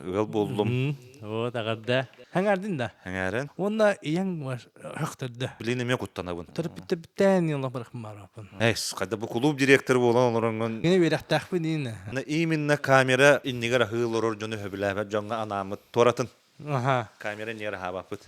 Ыал буоллум. Вот аҕарда. Хаҥаардын да. Хаҥааран. Уонна ийэҥ хөхтөрдө. Билин эмиэ куттанабын. Төрөппүттэрбиттэн олох барахмарапын. Эс, хайда бу кулууп директоры буолан олороҥҥун. Кини үөрэхтээхпин иинэ. Именно камера иннигэр аһыы олорор дьону сөбүлээбэт дьоҥҥо анааммыт туоратын. Аха. Камера иннигэр аһаабаппыт.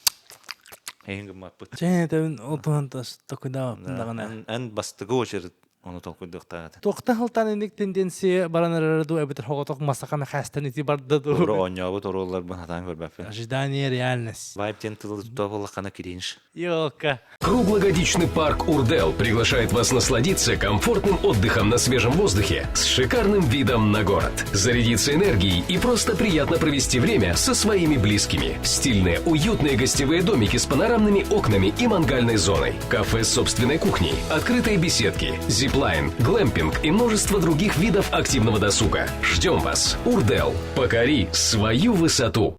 Эйин гыммаппыт. Чэ, тэбин ол туһан тас токудаабаппын даҕаны. Эн бастакы очередь ону толкуйдуохтаах этэ. Туохтан сылтаан инник тенденция баран эрэрэ дуу эбэтэр хоҕотох масаха мэхээстэн ити барда дуу. Туора оонньообут оруолларбын хатаан көрбөппүн. Ожидание реальность. Вайб диэн тылы тутта буоллаххына кринж. Елка. Круглогодичный парк Урдел приглашает вас насладиться комфортным отдыхом на свежем воздухе с шикарным видом на город, зарядиться энергией и просто приятно провести время со своими близкими. Стильные, уютные гостевые домики с панорамными окнами и мангальной зоной, кафе с собственной кухней, открытые беседки, зиплайн, глэмпинг и множество других видов активного досуга. Ждем вас. Урдел. Покори свою высоту.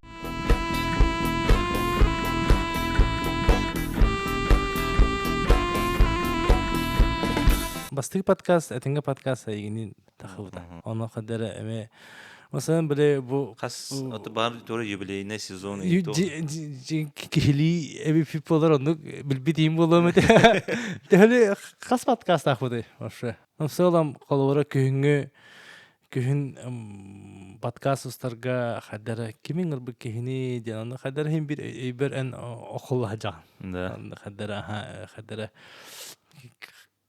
Бастык подкаст, этинге подкаст эйигинин тахыбыта. Ону хадара эме Масалан биле бу Хас аты бар тура юбилейный сезон киһилии эбиппит буолар оннук билбит иим буолуом этэ. Төһөлү хас подкастаахпытый вообще? В целом холобура күһүҥҥү күһүн подкаст устарга хайдара кимин ырбыт киһини диэн онно хайдара иһин бир өйбөр эн охуллаһа Да. Хайдара хайдара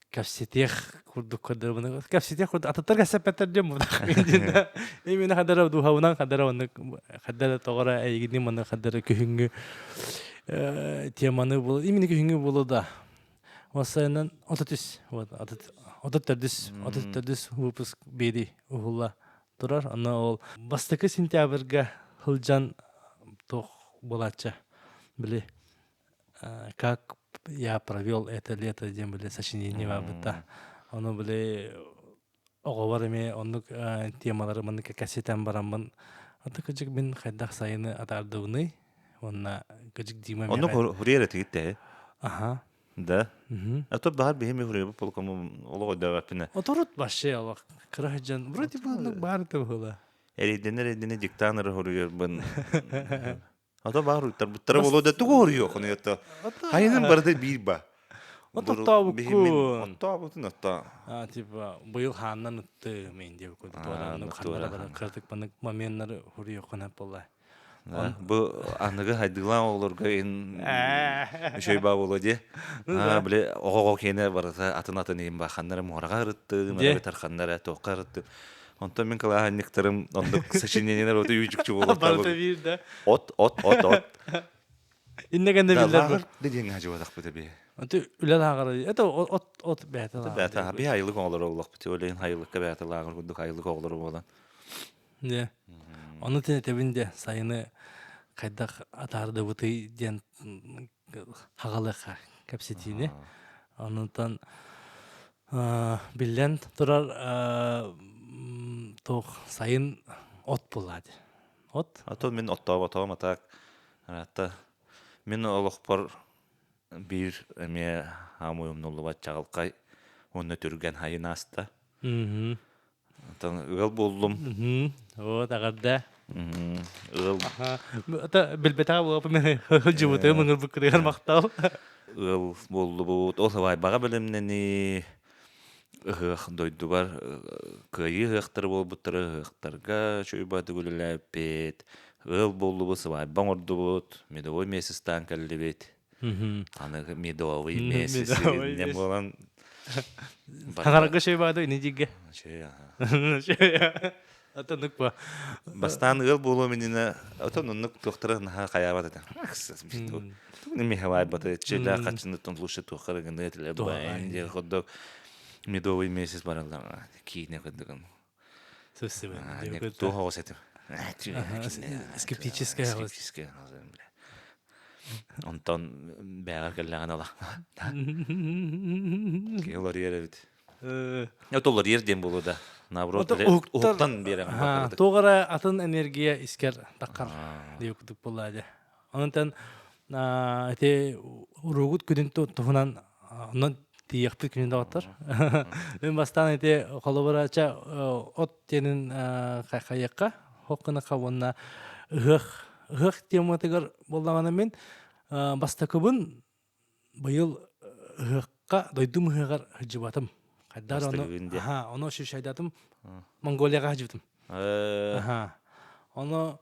кэпсэтиэх курдук көрдөрбүнэ кэпсэтиэх курдук атыттар кэпсэппэттэр диэн буоллах именно хадара духабынан хадара оннук хадара тоҕора эйигини маны хадара күһүҥҥү теманы бул именно күһүҥҥү буолу да Осайынан 33 вот 34 34 выпуск биэри уһулла турар аны ол бастакы сентябрьга сылдьан туох буолааччы били как я провел это лето диэн били сочинение баабыта ону били оҕобор эмиэ оннук темалары маннык кэпсэтэн бараммын аты кыдьык мин хайдах сайыны атаардыбыный уонна кыдьык Дима Оннук хуриер этигит те аха Да. А то баар биһи хуриер полкому олох өйдөөбөппүнэ. Оторут вообще олох кыра сылдьан вроде бы оннук баар этэ быһыыла. Эрийдэнэ эрийдэнэ диктант эрэ хуруйарбын. А то баар уйтарбыттара болуо да тугу хоруйуоххун это. Хайынан барыта биир ба. Оттообуккун. Оттообутун отто. А типа быйыл хааннан ытты мен деп курдук туоранны ханнара бара кырдык манык моменнары хуруйуоххун болла. Бу аныгы хайдыылаан оҕолорго ин үчүгэй баа буолуо дии. Били оҕо-оҕо киэнэ барыта атын-атын иһин ба ханнара муораҕа ырыттым, эбэтэр ханнара туохха ырыттым. Онтон мин кылааһынньыктарым оннук сочинениелар оты үүчүкчү буолуохтаах. Барыта биир да. От, от, от, от. Инне кэннэ Да, биллэр лааҕыр да диэн хадьыбатахпыт эби. Аты үлэ лааҕыра Это от от бэйэтэ лааҕыр. Бэйэтэ би айылык оҕолоро олохпут. Олейн айылыкка бэйэтэ лааҕыр курдук айылык оҕолоро буолан. Дьэ. Ону тэбин де сайыны хайдах атаардыбытый диэн хагалыахха кэпсэтиини. Онутан биллэн турар туох сайын от буолаады. От? А то мин оттооботоҕум атаак араатта мин олохпор биир эмиэ хаамыы умнуллубат чаҕылхай уонна түргэн хайын ааста. Оттон ыал буоллум. Вот аҕарда. Ыал. Ата билбэтэҕэ буолаппын мен сылдьыбытым ыҥырбыккытыгар махтал. Ыал буоллубут. Ол сыбаайбаҕа бэлэмнэнии ыһыах дойдубар кыайыы ыһыахтара буолбуттара ыһыахтарга чуйбатык үлэлээппит. Ыал буоллубут, сыбаайба оҥордубут, медовой месяцтаан кэллибит. Аны медовый месяц не буолан Хаҥарга шөй баады ини дигге. Атынык ба. Бастаан ыал буолуо минина отон оннук туохтара наһаа хайаабат этэ. Михалайбаты чилэ хачыныттан лучше туоххара гыныт эле байн диэн курдук медовый месяц бараллар киинэ курдук. Туох оҕус этим. Скептическая. Скептическая. Онтон бэҕэр кэллэҕин ала. Киһи уларыйар эбит. Это уларыйар диэн буолуо да. Наоборот, уһуктан биэрэҕин. Туох эрэ атын энергия искэр таххар диye курдук буолла дьэ. Онтон ити уругут күнүн туһунан онон тиийэхпит күнүн доҕоттор. Мин бастаан ити холобурача от диэнин хайыахха, хох гынахха уонна Ыһыах ыһыах тематыгар буоллаҕына мин бастакыбын быйыл ыһыахха дойдум ыһыаҕар сылдьыбатым. Хайдах ону аха ону ощущайдатым Монголияҕа сылдьыбытым. Аха. Ону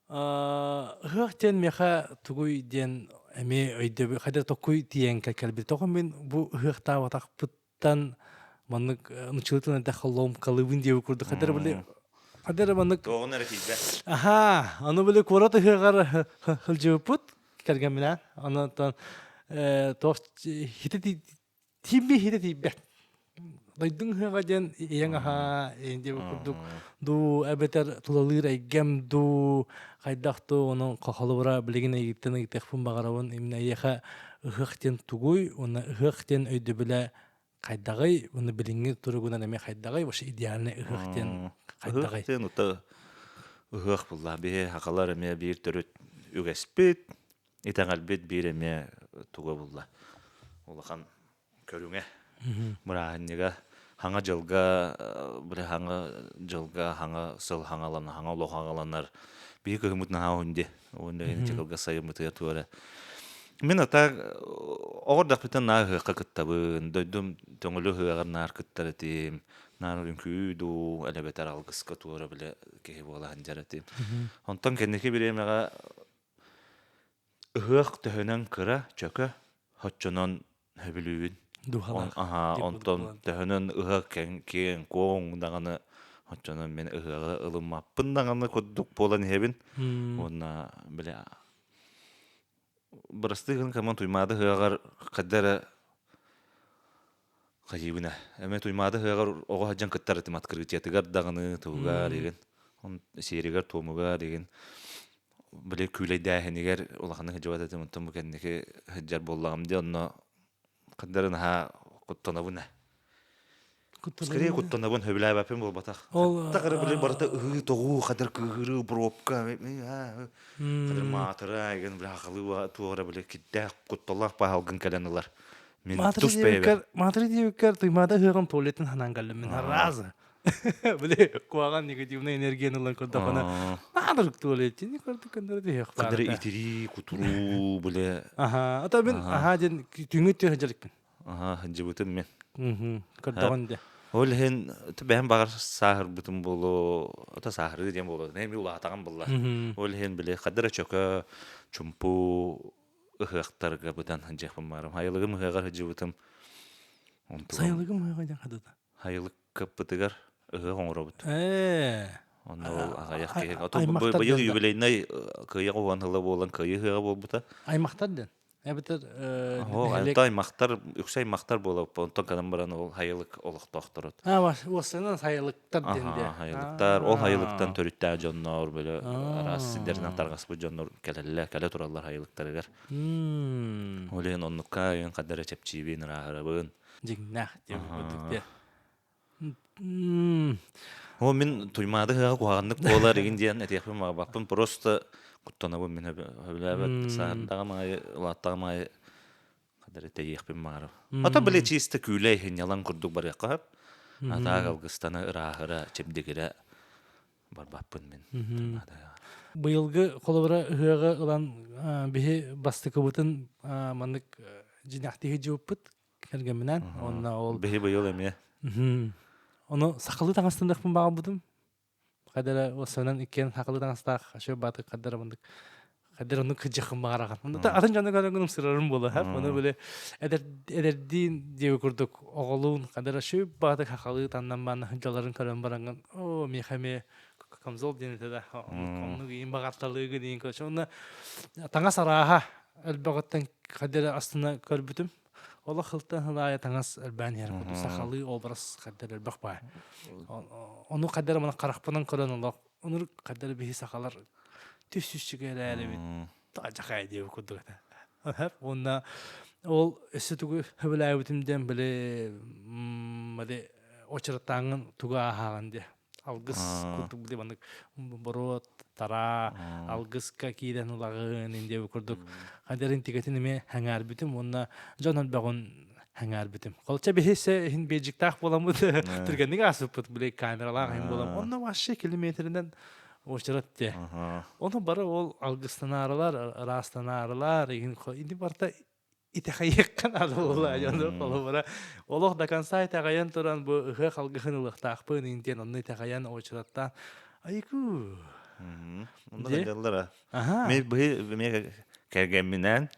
ыһыах диэн миэхэ тугуй диэн эмиэ өйдөбүл хайда токуй тиийэн кэлбит. Тоҕо мин бу ыһыахтаабатахпыттан маннык нуччалыы тылынан эттэххэ ломкалыыбын диэбит курдук хайдах били хайдах маннык Тоҕун эрэ тиийбэт. Аха, ону били куорат ыһыаҕар сылдьыбыппыт кэргэмминээн. Онон туох хити тиийбит хити тиийбэт. Дойдуҥ ыһыаҕа диэн ийэҥ аһаа диэбит курдук дуу эбэтэр тулалыыр эйгэм дуу хайдах дуу ону холобура билигин эйигиттэн ыйытыахпын баҕарабын именно эйиэхэ ыһыах диэн тугуй уонна ыһыах диэн өйдөбүлэ хайдаҕый уонна билиҥҥи туругунан эмиэ хайдаҕый вообще идеальный ыһыах диэн хайдаҕый Ыһыах диэн ута ыһыах булла биһи хахалар эмиэ биир төрүт үгэспит итэҕэлбит биир эмиэ туга булла улахан көрүҥэ бырааһынньыга хаҥа дьылга били хаҥа дьылга хаҥа сыл хаҥалана хаҥа олох хаҥаланар биһи кыһыммыт наһаа уһун дии уонна чыкылга сайыммытыгар туора мин ата оҕордохпуттан наар ыһыахха кыттабын дойдум төҥүлү ыһыаҕар наар кыттар этим наар үҥкүү дуу элэбэтэр алгыска туора бile киһи буола сылдьар этим онтон кэнники бириэмэҕэ Ыһыах төһөнөн кыра, чөкө, оччонон сөбүлүүбүн. Дууһалаах Аһаа, диэн курдук онтон буолан. төһөнөн ыһыах киэҥ-куоҥ даҕаны, оччонон мин ыһыаҕы ылыммаппын даҕаны курдук буолан иһэбин. Уонна били бырастыы гын кэмэн Туймаада ыһыаҕар хайда эрэ хайыыбын ээ. Эмэ Туймаада ыһыаҕар оҕо сылдьан кыттар этим открытиетыгар даҕаны, тугугар игин, сиэригэр-туомугар игин. Били күүлэйдээһинигэр улаханнык сылдьыбат этим, оттон бу кэнники сылдьар буоллаҕым дии, онно хандары наһаа куттанабын ээ. Скорее куттанабын, сөбүлээбэппин буолбатах. Ол Тахары били барыта ыһыы-тоҕуу, хадыр кыыһырыы, пробка, хадыр маатыра, эгин били хахалыы туора били кирдээх кутталлаах баһалгын кэлэн ылар. Мин тус бэйэбэр. Маатыры диэбиккэр Туймаада ыһыаҕын туалетын ханаан кэллим мин разы. Били куһаҕан негативный энергияны ылан көрдөххүнэ наадырык туалет дии көрдүк көннөрү түһүөх Кадыры итирии, кутуруу, били Аха, ата мин аха диэн түҥү түһэ дьарыкпын. Аха, сылдьыбытым мен. Көрдөҕүн де. Ол иһин бэйэм баҕар сааһырбытым буолуо, ото сааһырыы диэн буолуо, эми улаатаҕым булла. Ол иһин били хадыра чөкө, чумпу ыһыахтарга быдан сылдьыахпын баарым. Хайылыгым ыһыаҕар сылдьыбытым. Сайылыгым ыһыаҕа диэн хадыта. Хайылыккыппытыгар ыһыах оҥоробут. Ээ. Онно ол аҕыйах киһи. Быйыл юбилейнай кыайа уон сыла буолан кыайыы ыһыаҕа буолбута. Аймахтар диэн. Эбэтэр нэһилиэк аймахтар, үксэ аймахтар буолап, онтон кэлэн баран ол хайылык олохтоохторут. Аа, уоссанан хайылыктар диэн дии. Хайылыктар, ол хайылыктан төрүттээх дьоннор, бөлө араас сирдэринэн тарҕаспыт дьоннор кэлэллэр, кэлэ тураллар хайылыктарыгар. Ол иһин оннукка айын хадара чэпчиибин, ырааһырабын. Дьиҥнээх диэн курдук дии. О, мин Туймаада ыһыаҕа куһаҕаннык буолар игин диэн этиэхпин баҕарбаппын. Просто куттанабын мин сөбүлээбэт сааһырдаҕым аайы, улааттаҕым аайы хадары тэйиэхпин баҕарабын. Ото били чисто күүлэй сынньалаҥ курдук барыахха сөп. Атаак алгыстана ырааһыра, чэбдигирэ барбаппын мин Туймаада ыһыаҕар. Быйылгы холобура ыһыаҕы ылан биһи бастакыбытын маннык дьиҥнээхтии сылдьыбыппыт кэргэмминээн уонна ол Биһи быйыл эмиэ. Ону сахалыы таҥастаныахпын баҕарбытым. Хайда эрэ уоссанан иккиэн сахалыы таҥастаах ашыы бааты хайда эрэ маннык хайда эрэ оннук кыдьахым баҕараҕын. Онно атын дьону көрөнгүн ымсырарым буола. Ону били эдэр эдэрдиин диэби курдук оҕолуун хайда эрэ ашыы бааты сахалыы таннан баан дьаларын көрөн бараҥҥын оо миэхэ эмиэ камзол диэн этэ да оннук иин баҕарталыыгын иин көрчө онно таҥас арааһа элбэҕиттэн хайда эрэ астына көрбүтүм. Олох сылтан сыл аайы таҥас элбээн иһэр курдук сахалыы образ хайдар элбэх баай. Ону хайдар мана харахпынан көрөн олох онур хайдар биһи сахалар түс-түс эрээрэбит таажахай диэбит курдук этэ. Уонна ол өссө тугу сөбүлээбитим диэн били били очераттааҥҥын тугу ааһааҕын диэ. Алгыс курдук били маннык боруот тараа алгыска киирэн ылаҕын диэбит курдук хадарын тигэтин эмиэ сэҥээрбитим уонна дьон элбэҕин сэҥээрбитим. Холча биһи иһин биэдьиктаах буоламмыт түргэнник ааспыппыт били камералаах иһин буолан онно вообще километринэн. Уочарат те. Ону бары ол алгыстанаарылар, ыраастанаарылар, игин ини барта итэҕэйиэххэ наада буолла дьону холобура олох до конца итэҕэйэн туран бу ыһыах алгыһын ылыахтаахпын ин диэн онно итэҕэйэн уочараттаан айку Онно дьаллара. Мен быйыл эмиэ кэргэмминээн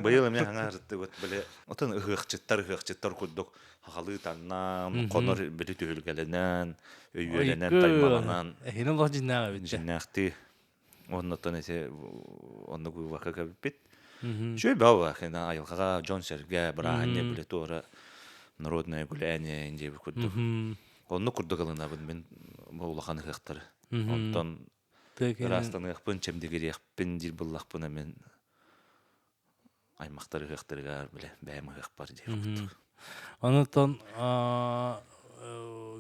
быйыл эмиэ хаҥа ырыттыбыт били отон ыһыахчыттар ыһыахчыттар курдук хахалыы таҥнаан хонор били түһүлгэлэнэн өйүөлэнэн таймаланан эһини олох дьиннээх эбит дьиннээхтии оннотон эти оннук выборка кэбиппит үчүгэй бөҕө кэнэ айылҕаҕа дьон-сэргэ бырааһынньа били туора народное гуляние диэбит курдук оннук курдук ылынабын мин бу улахан ыһыахтары онтон ыраастаныахпын чэмдигириэхпин диир буллахпына мин аймахтар ыһыахтарыгар билэ бэйэм ыһыахпар диир курдук. Онутон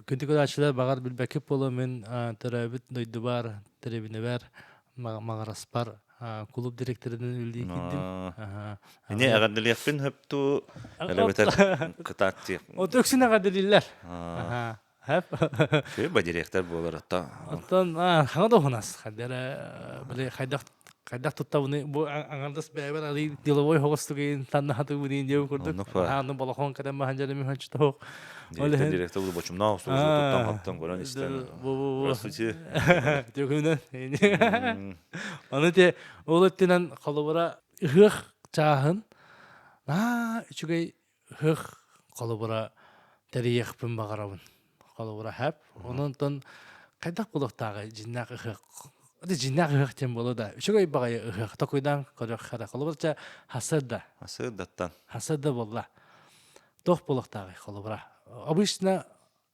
күндү көрөөччүлэр баҕар билбэккит буолуо мин төрөөбүт дойдубар, дэриэбинэбэр, Маҕараспар кулууп директорынан үлэлии киирдим. Ини эҕэрдэлиэхпин хөптуу элэбэтэр кытаат диэх. От өксүн эҕэрдэлииллэр. Хэп. Ба директор буолар оттон. Оттон хаҥа да уһунас. Хайдара били хайдах хайдах туттабыны бу аҥардас бэйэбэр арый деловой хоҕустугин таннаһатыбын диэн курдук. Ааны балахон кэтэн баһан дьэреми хончтоох. Директор директор бу бочумнаах туттан хаптан көрөн истэн. Здравствуйте. Төгүнэн. Аны те ол өттүнэн холобура ыһыах чааһын аа үчүгэй ыһыах холобура тэрийиэхпин баҕарабын. Холобура хэп. Онон хайдах буолуохтааҕый дьиннээх ыһыах дьиннээх ыһыах диэн буолуо да үчүгэй баҕайы ыһыах токуйдаан көрүөх холобура чэ хасыарда хасыардаттан хасыарда буолла туох буолуохтааҕый холобура обычно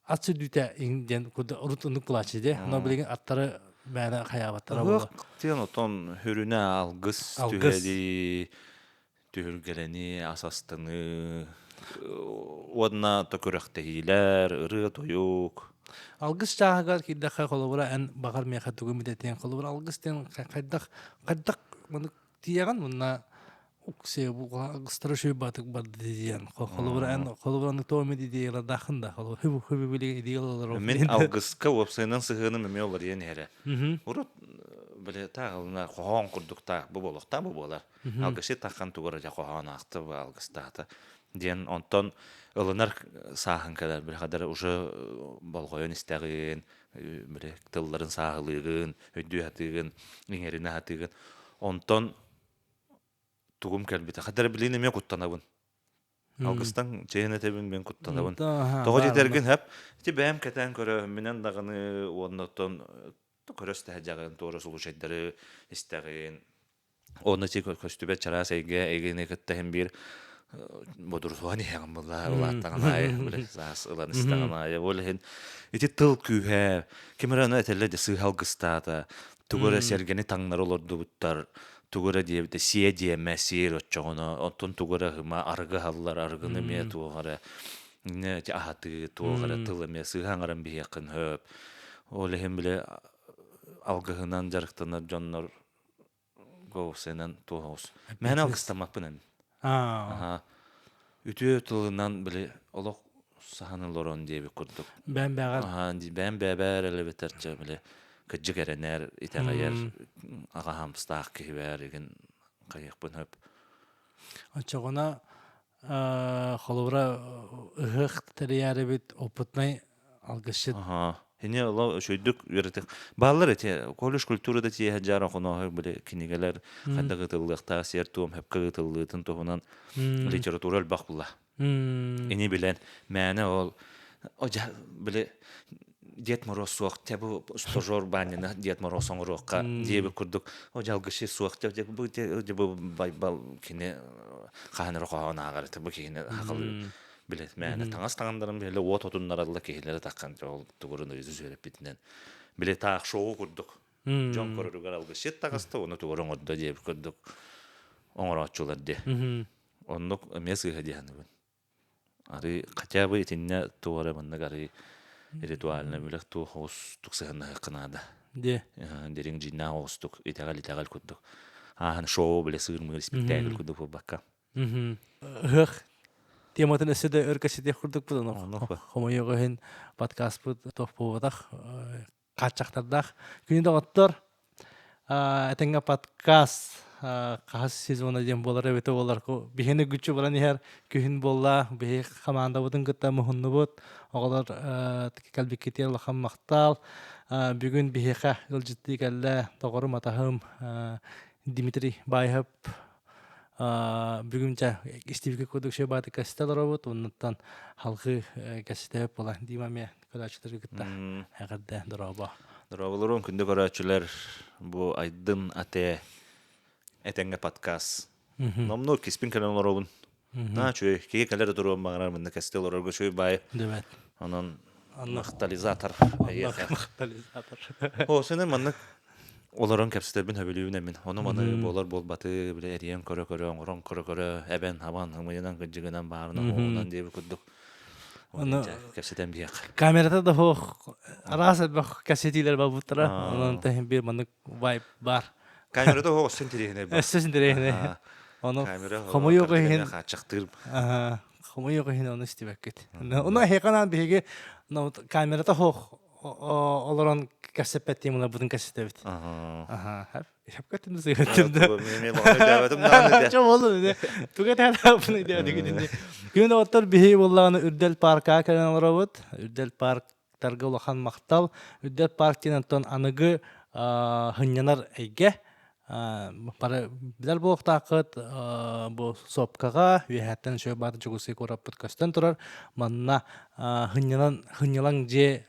ат сүрдүүтэ диэн урут оннук булааччы дии но билигин аттары мээнэ хайаабаттара буолла диэн отон хүрүнэ алгыс түһэли түһүлгэлэнии, ас астаныы уонна то күрэхтэһиилэр, ырыа-тойук. Алгыс чааһыгар киирдэххэ холобура эн баҕар миэхэ тугу эмит холобура алгыс диэн хайдах хайдах маны тиийэҕин мунна уксе алгыстара шөйбатык барды диэн холобура эн холобура аны тоом идеялардаахын да холобура хүбү хүбү билигин идеялар Мин алгыска уопсайынан сыһыаным эмиэ уларыйан иһэрэ. Урут били тааҕылына хоһоон курдуктаах бу буолуохтаах бу буолар. Алгысы таххан тугар дьэ хоһоон аахты бу алгыстаата диэн онтон ылынар сааһын кэлэр били хадара уже болҕойон истэҕин били тылларын сааһылыыгын өйдүү сатыыгын иҥэринэ сатыыгын онтон тугум кэлбитэ хадара билин эмиэ куттанабын алгыстан чэйин этэбин мен куттанабын тоҕо диэтэргин хэп ити бэйэм кэтээн көрөөммүнэн даҕаны уонна оттон көрөс тэһэ туора случайдары истэҕин Онно ти көстүбэт чараас эйгэ эйгэни кытта иһин биир бодурусуһан иһэҕин буолла улааттаҕын аайы били саас ылан истэҕин аайы ол иһин ити тыл күүһэ ким эрэ ону этэллэр дьэ сыыһа алгыстаата тугу эрэ сэргэни таҥнары олордубуттар тугу эрэ диэбитэ сиэ диэмэ сиэр оччоҕуна оттон тугу эрэ ыһыма арыгы аһаллар арыгыны эмиэ туох эрэ ити аһатыы туох эрэ тыл эмиэ сыыһа аҥаран биһиэххин сөп ол иһин били алгыһынан дьарыктанар дьоннор Гоусенан туоһус. Мэһэн алгыстаммаппын эн. Аха. Үтүө тылынан били олох саһан олорон диэбит курдук. Бээн бэҕэр. Аха, бээн бэбээр элэбэтэр чэ били кыдьык эрэнэр, итэҕэйэр аҕа хамстаах киһи бээр игин хайыахпын хөп. Оччоҕуна холобура ыһыах тэрийээрибит опытнай алгысчыт. Аха. Хини ола үчүгдүк үөрэтих. Бааллар эти колледж культурада тиэһэ дьаар охонооһой били кинигэлэр хайдах ытыллыахтаах сиэр-туом хөпкө ытыллыытын туһунан литература элбэх була. Ини билэн мээнэ ол ожа били Дед Мороз суох те бу стажер баннина Дед Мороз оҥоруохха диэбит курдук о дьалгышы суох те бу бу байбал кини хаһан эрэ хоһоон ааҕар бу киһини хахалыы билет мээнэ таҥас таҥаннарын биле уот отуннаралла киһилэри таххан ол тугурун ыйызы сүөрэппитинэн биле таах шоу курдук дьон көрөрүгэр алгысчыт таҕыста уну тугур оҥордо диэбит курдук оҥорооччулар диэ оннук эмиэ сыыһа дии саныыбын арыы хотя бы итиннэ туох эрэ маннык арыы ритуальнай үлэх туох оҕустук сыһыннаһыахха наада диэ дириҥ дьиҥнээх оҕустук итэҕэл итэҕэл курдук ааһан шоу биле сыыр-мыыр испиктээкил курдук буолбакка Ыһыах тематын өссө да өр кэпсэтиэх курдукпут, ону хомойуох иһин подкастпыт туох буолбатах. хааччахтардаах. Күнү доҕоттор, этэҥҥэ подкаст хаһыс сезона диэн буолар эбитэ буолар. Биһини күччү баран иһэр күһүн буолла. Биһи хамаандабытын кытта муһуннубут. Оҕолор кэлбиккитигэр улахан махтал. Бүгүн биһиэхэ ыалдьыттыы кэллэ доҕорум атаһым Дмитрий Баайһап бүгүн дьэ истибиккэ курдук шөй бааты кэстэ олоробут. Оннуттан халгыы кэстэбит буолан Дима эмиэ көрөөччүлэргэ кытта эҕэрдэ дорообо. Дорооболорун күндү көрөөччүлэр бу Айдын Ате этэҥҥэ подкаст. Номнуо киспин кэлэн олоробун. На үчүгэй киһи кэлэр да туруон баҕарар мында кэстэ олорорго үчүгэй баай. Дебет. Онон махтализатор. Махтализатор. О, сенен маннык олорон кэпсэтэрбин хөбүлүүбүн эмин. Ону маны буолар буолбаты биле эрийэн көрө-көрө, оҥорон көрө-көрө, эбэн хабан, ымыйынан кыдьыгынан баарынан оҕунан диэби курдук. Ону кэпсэтэн биһиэх. Камерата да суох араас элбэх кэпсэтиилэр барбыттара. Онон тэһин биир маннык вайб бар. Камерата суох өссө интэриэһинэй бар. Өссө интэриэһинэй. Ону хомуйуох иһин хааччахтыыр. Хомуйуох иһин ону истибэккит. Ону эһиэхэ биһиги камерата суох олорон кэпсэппэт темаларбытын кэпсэтэбит. Аха. Шапкатын сыһыттым да. Чо болду туга таалаапын идея Күн оттор биһи буллаҕына Үрдэл паркаҕа кэлэн олоробут. Үрдэл парктарга улахан махтал. Үрдэл парк диэн онтон аныгы хынньанар эйгэ. Бары билэр буолуохтааххыт бу сопкаҕа үөһээттэн үчүгэй баар Дьокуускай куораппыт көстөн турар. Манна хынньанан хынньалаҥ дьиэ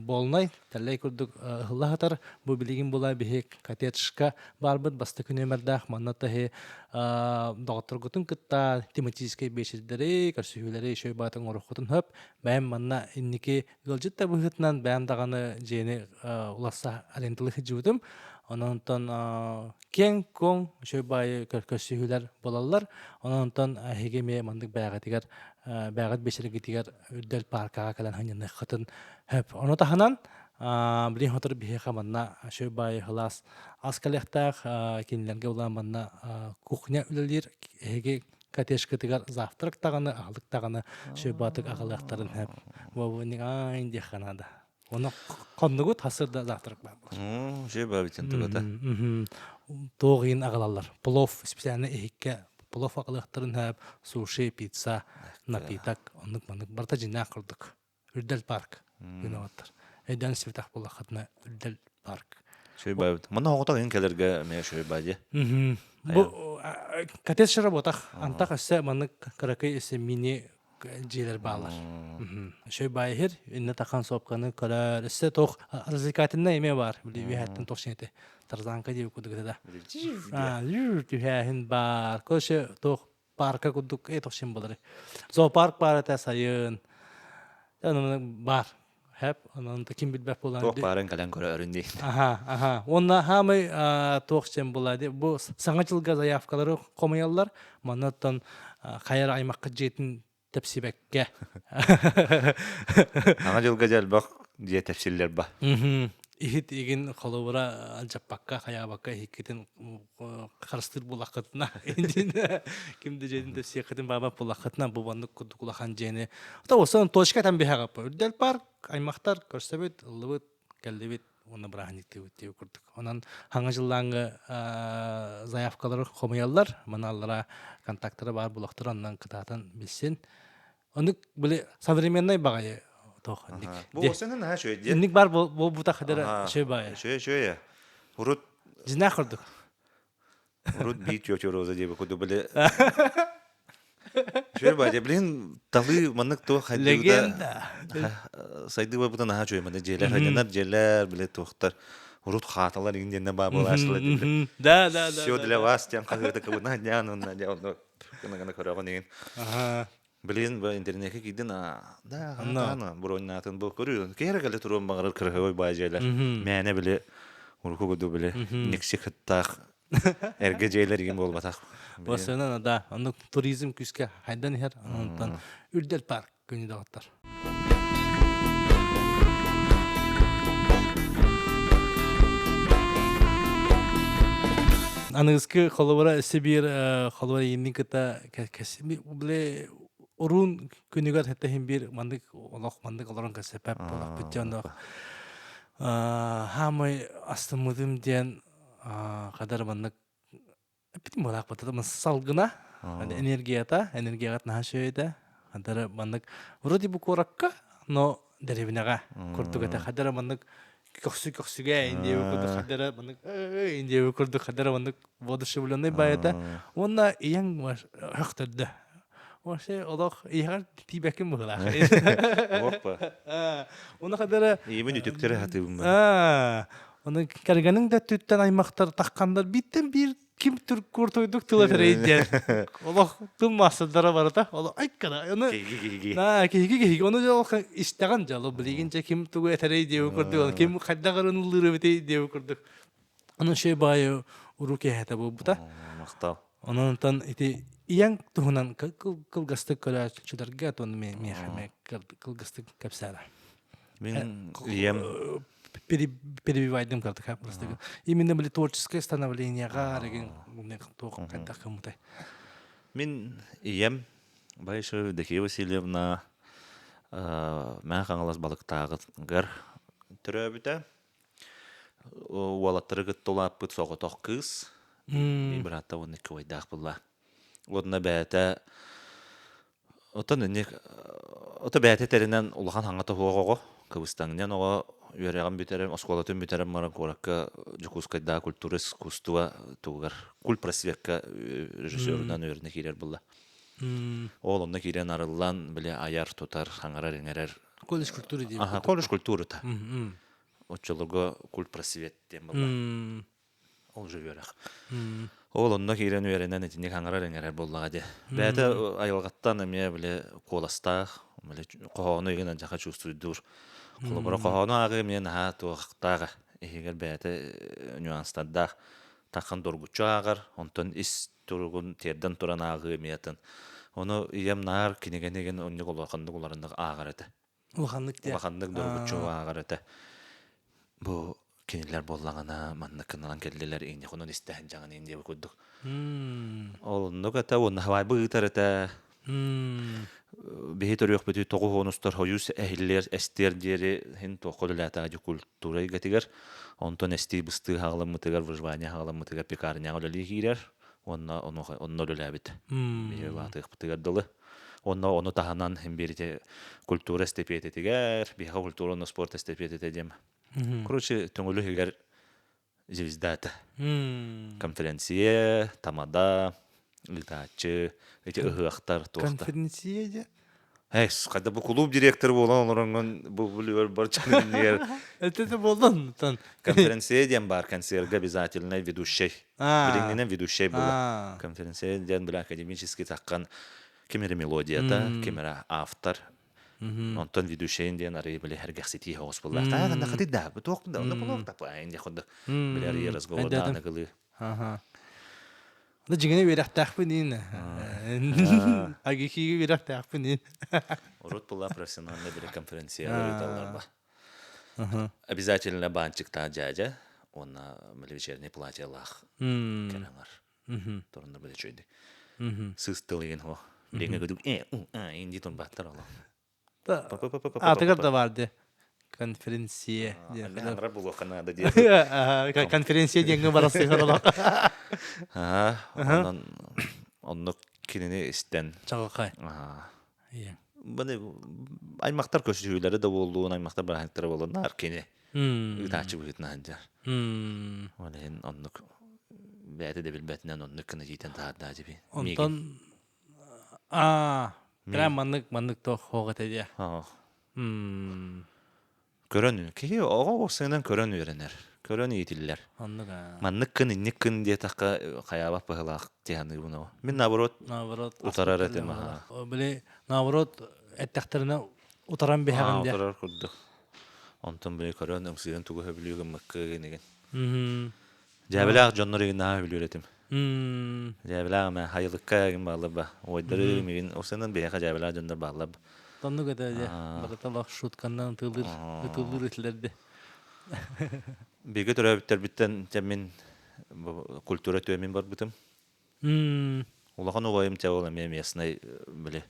буолунай тэллэй курдук ыһылла сытар. Бу билигин була биһи коттеджка баарбыт бастакы нүөмэрдээх манна таһы доҕотторгутун кытта тематическай биэчэрдэри, көрсүһүүлэри үчүгэй баатын оҥоруоххутун сөп. Бэйэм манна инники ыалдьыт да быһыытынан бэйэм даҕаны дьиэни уласса арендалыы сылдьыбытым. Онон киэҥ-куоҥ үчүгэй баайы көрсүһүүлэр буолаллар. Онон эһиги эмиэ маннык бэйэҕитигэр бэйэҕит биэчэргитигэр Үрдэл пааркаҕа кэлэн сынньаныаххытын сөп. Ону таһынан билин сотору биһиэхэ манна үчүгэй баайы сылаас ас кэлиэхтээх. Кинилэргэ улаан манна кухня үлэлиир. Эһиги коттеджкытыгар завтрак даҕаны, аһылык даҕаны шөйбаатык аҕалыахтарын сөп. Бу айн диэххэ наада. Оны хоннугут хасыр да завтрак баар буолар. Шөйбаабытын тугата. Туох иин аҕалаллар. Плов специально иһиккэ плов аҕалыахтарын сөп, суши, пицца, напиток, оннук маннык барыта дьиҥнээх курдук. Үрдэл парк күн Өйдөөн истибэтэх буоллаххытына Үрдэл парк. Шөйбаабыт. Манна оҕото ин кэлэргэ эмиэ шөйбаа дии. Бу коттедж работах. Антах өссө маннык кыракый өссө мини дьиэлэр бааллар. Шөйбаа иһир, инне тахан сопканы көрөр. Өссө туох развлекательный эмиэ бар. Били үөһэттэн туох сиэти тарзанка диэбит курдук этэ да. Түһээһин бар. Короче, туох парка курдук этохсин болар. Зоопарк баар этэ сайын. Бар. Хэп, онон ким билбэт буолан. Туох баарын кэлэн көрөөрүн дии. Аха, аха. Уонна хаамай туох сен була ди. Бу саҥа жылга заявкалары хомуйаллар. Маннаттан хайар аймакка дьиэтин тэпсибэккэ. Саҥа дьылга дьэлбэх дьиэ тэпсиллэр ба. Иһит игин холобура алдьаппакка, хайаабакка иһиккитин харыстыыр булаххытына ким да дьиэтин тэпсиэххитин баабат булаххытына бу маннык курдук улахан дьиэни. Ото осон точка там биһэҕэ үрдэл парк аймахтар көрсөбүт, ыллыбыт, кэллибит уонна бырааһынньыктыыбыт диэбит курдук. Онон хаҥа дьыллааҥҥы заявкалары хомуйаллар, маналлара контактара баар булахтар оннан кытаатан билсин. Оннук били современный баҕайы туох инник. Бу осенен наһаа үчүгэй диэ. Инник бар буолбута хадара үчүгэй баҕайы. Үчүгэй үчүгэй. Урут Дьиҥнээх курдук. Урут биир тетя Роза диэбит курдук били Үчүгэй баҕайы. Блин, талыы маннык туох Легенда. Сайдыы барбыта наһаа үчүгэй маннык дьиэлэр, хайданар дьиэлэр, били туохтар. Урут хааталар иҥин диэннэ баа буолааччылар диэн. Да, да, да. Все для вас диэн хаһыата кыбына дьаан уонна дьэ онно гына гына көрөҕүн иҥин. Блин, бу интернекке киирдин да, аны броньнаатын бу көрүү. Киһи эрэ кэлэ туруон баҕарар кырыһыбай баай дьиэлэр. Мээнэ били уруку курдук били никси кыттаах эргэ дьиэлэр игин буолбатах. Басынан да, оннук туризм күүскэ хайдан иһэр, онтон Үрдэл парк күнү доҕоттор. Аныгыскы холобура өссө биир холобура ииннин кытта били уруун күнүгэр хэтэһин биир маннык олох маннык олорон кэсэпэп олохпут дьонно. Хаамай астыммытым диэн хадар маннык эппитим буолаахпыт салгына энергията энергияҕа наһаа үчүгэй хадара маннык вроде бы куоракка но дэриэбинэҕэ курдук этэ хадара маннык көхсү көхсүгэ индиэби курдук хадара маннык индиэби курдук хадара маннык воодушевленный баайата уонна ийэҥ хөхтөрдө вообще олох ийэҕэр тиийбэккин быһыылаах Опа. Уна хадара Ийэбин үтүктэрэ сатыыбын. Оны кэргэниҥ да өттүттэн аймахтар тахханнар бииртэн биир ким куртуйдук тыла тэрэй диэн. Олох тыл маастардара барыта. Олох айкана. Оны на киһиги киһиги ону дьол истэҕин дьолу билигин дьэ ким тугу этэрэй диэбит курдук ким хайдах ырыныллыыр эбитий диэбит курдук. Ону шей баайы уруу киэһэтэ буолбута. Махтал. Онон ити ийэҥ туһунан кылгастык көрөөччүлэргэ отон миэхэ кылгастык кэпсээнэ. Мин ийэм перебивайдым картыка просто. Именно были творческое становлениеға реген туох хайдах кымытай. Мин ийэм Байшева Евдокия Васильевна Мэҥэ Хаҥалас Балыктааҕыгар төрөөбүтэ. Уолаттары кытта улааппыт соҕотох кыыс. Мин быраатта уонна икки убайдаах булла. Уонна бэйэтэ Оттон инник ото бэйэтэ тэринэн улахан хаҥа тоһуох оҕо, кыбыстаҥньан оҕо үөрэҕин бүтэрэн, оскуолатын бүтэрэн баран куоракка Дьокуускайдааҕы культура искусство тугугар культпросвекка режиссерунан үөрэнэ киирэр буолла. Ол онно киирэн арыллан, били айар, тутар, хаҥарар-иҥэрэр. Колледж культуры диэн. Аха, колледж культурата. Оччолорго культпросвет диэн буолла. Ол же үөрэх. Ол онно киирэн үөрэнэн итинник хаҥарар-иҥэрэр буоллаҕа дии. Бэйэтэ айылҕаттан эмиэ били куоластаах, били хоһоону игин андьаха чувствуйдуур. Холобура хоһоону ааҕыы эмиэ наһаа туохтаах иһигэр бэйэтэ нюанстардаах. Таххан доргуччу ааҕар, онтон ис туругун тиэрдэн туран ааҕыы эмиэ атын. Ону ийэм наар кинигэни игин оннук улаханнык уларыннык ааҕар этэ. Улаханнык диэн. Улаханнык доргуччу ааҕар этэ. Бу кинилэр буоллаҕына маннык гынан кэллилэр инньэ хонон истэһин дьаҥын ин диэбит курдук. Ол оннук этэ уонна хавайбы ыытар этэ. Биһи төрүөхпүтү тоҕус уонустар хойуус эһиллиэр эстиэр диэри хин туохха үлэлээтэҕэ культура эйгэтигэр онтон эстии быстыы хаҕаламмытыгар выживание хаҕаламмытыгар пекарняҕа үлэлии киирэр уонна онно үлэлээбит. Биһи улаатыахпытыгар дылы. Онно ону таһынан биирити культура эстепиэтитигэр, биһиэхэ культура уонна спорт эстепиэтитэ диэм. Короче, төҥүлү иһигэр звездата. Конференция, тамада, ыытааччы, эти ыһыахтар, туохтар. Конференция дьэ? Эс, когда бу клуб директор буолан олоронгон бу бүлүөр бар чанын Это болдон тан. Конференция диэн бар, концерга обязательно ведущий. Билиҥҥинэн ведущий була. Конференция диэн бile академический таккан ким эрэ мелодията, ким эрэ автор. Онтон ведущайын диэн арыы били эргэхситии оҕус булла. Таа ханна хатый да, бу туох да, онно булуох да паайын диэх курдук. Били арыы разговордааны кылыы. Да дьиҥинэ үөрэхтээхпин иин. Агихиги үөрэхтээхпин иин. Урут була профессиональный били конференция ыыталлар ба. Обязательно баанчыктаах дьээдьэ уонна вечерний платьелаах кэлэҥэр. Туруннар били үчүгэйдик. Сыыс тыл игин хо. Билиҥҥэ көдүк э у а инди турбаттар оло. Аатыгар да бар де. Конференция диэн. Аңрар булуохха наада диэн. Конференция диэҥҥэ бара сыһар олох. Аа, онон оннук кинини истэн. Чаҕылхай. Баны аймактар көсүһүүлэрэ да буоллун, аймактар бырааһынньыктара буоллун, наар кини ыытааччы быһыытынан сылдьар. Ол иһин оннук бэйэтэ да билбэтинэн оннук гына иитэн таһаарда дии. Онтон аа прям маннык маннык туох хоох этэ диэ. Көрөн киһи оҕо сыынан көрөн үөрэнэр, көрөн иитиллэр. Оннук аа. Маннык кын, инник кын диэтэххэ хайаабат быһылаах дии саныыбын оо. Мин наоборот Наоборот утарар этим аһаа. Били наоборот эттэхтэринэ утаран биһэҕин диэ. Утарар курдук. Онтон били көрөн ымсыыран тугу сөбүлүү гыммыккы гинигин. Дьээбэлээх дьоннор игин наһаа сөбүлүүр этим. Дьээбэлээх эмэ хайылыкка игин бааллар ба. Уойдары мигин осынан биһиэхэ дьээбэлээх дьоннор бааллар. Тоннук этэ дьэ. Барыта лох шутканнан ытыылыыр ытыылыыр этилэрди. Бигэ төрөөбүттэрбиттэн дьэ мин культура түөмин барбытым. Улахан убайым чэ ол эмиэ местный били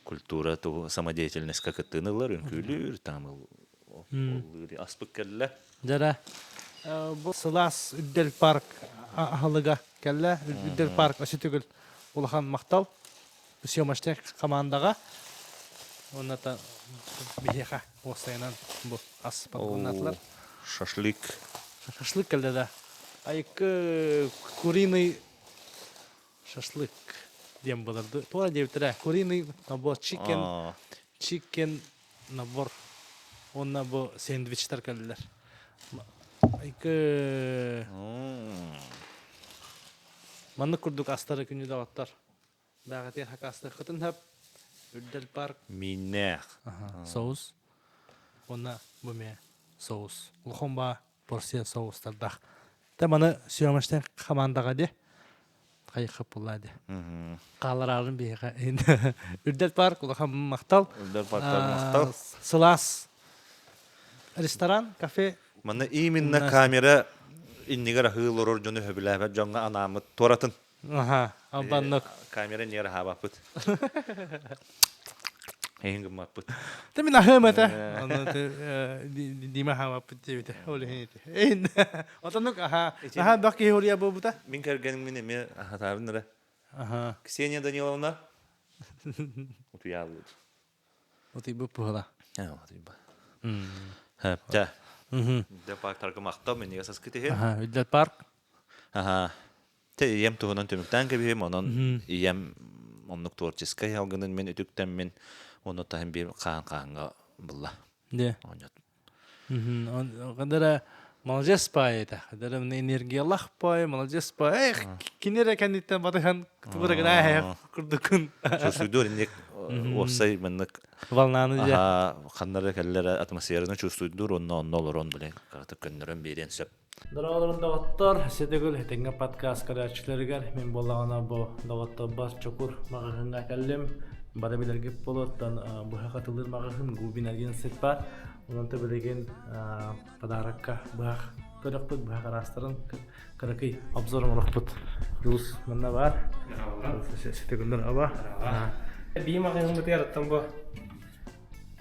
культура самодеятельностька кыттыыны ылар, үҥкүүлүүр, там Аспыт кэллэ. Дьара бу сылаас Үрдэл парк аһылыга кэллэ. Үрдэл парк өсүтүгүл улахан махтал. Съемочный командаҕа уонна биһиэхэ уопсайынан бу ас подгоннатылар. Шашлык. Шашлык кэллэ да. Айыккы куриный шашлык диэн буларды. Туора диэбиттэрэ. Куриный набор chicken, chicken набор уонна бу сэндвичтэр кэллилэр. Айыккы маннык курдук астары күнү даҕаттар. Бэҕэтиэр хакаастыаххытын сөп. Үрдэл парк. Мииннээх. Соус. Уонна бу эмиэ соус. Улахан баа порция соустардаах. Тэ маны съемочнай хамаандаҕа дии. Хайыхха буллаа дии. Хаалараарын биһиэхэ. Үрдэл парк улахан махтал. Үрдэл парктар махтал. Сылаас ресторан, кафе. Манна именно камера иннигэр аһыы олорор дьону сөбүлээбэт дьоҥҥо анааммыт туоратын. Аха, албаннык. Камера ньиэр аһаабаппыт. Эһин гыммаппыт. Тэ мин аһыам этэ. Ону Дима аһаабаппыт диэбитэ. Ол иһин ити. Эһин. Отоннук аха. Аха бөх киһи уруйа буолбута. Мин кэргэним мин эмиэ аһатаабын эрэ. Аха. Ксения Даниловна. Утуйааллыт. Утуйбут буола. Утуйба. Дьэ. Дэ парктарга махтал минигэ саскыт иһин. Аха, Үрдэл парк. Аха. Тэ ийэм туһунан түмүктээн кэбиһим, онон ийэм оннук творческай алгынын мин үтүктэммин, ону таһын биир хаан хааҥҥа булла. Де. Оонньот. Кадара молодец пай это. Кадара энергиялах пай, молодец пай. Эх, кинere кэнниттэн батыхан тугура гына курдукун. Чувствуйдур инник уопсай маннык волнаны же. Ханнара кэллэр атмосфераны чувствуйдур, онно онно олорон билен каратып көннөрөн биэриэн сөп. Дороолорун доҕоттор, Сэтэгүл этэҥҥэ подкаст көрөөччүлэригэр мин буоллаҕына бу доҕотторбор Чокур маҕаһыыҥҥа кэллим. Бары билэргит буолуоттан быһа хатылыыр маҕаһыын Губин агентство баар. Онон билигин подарокка быһах көрөхпүт, быһах араастарын кыракый обзор оҥорохпут. Дьулус манна баар. Сэтэгүллэр аба. Бии маҕаһыыммытыгар оттон бу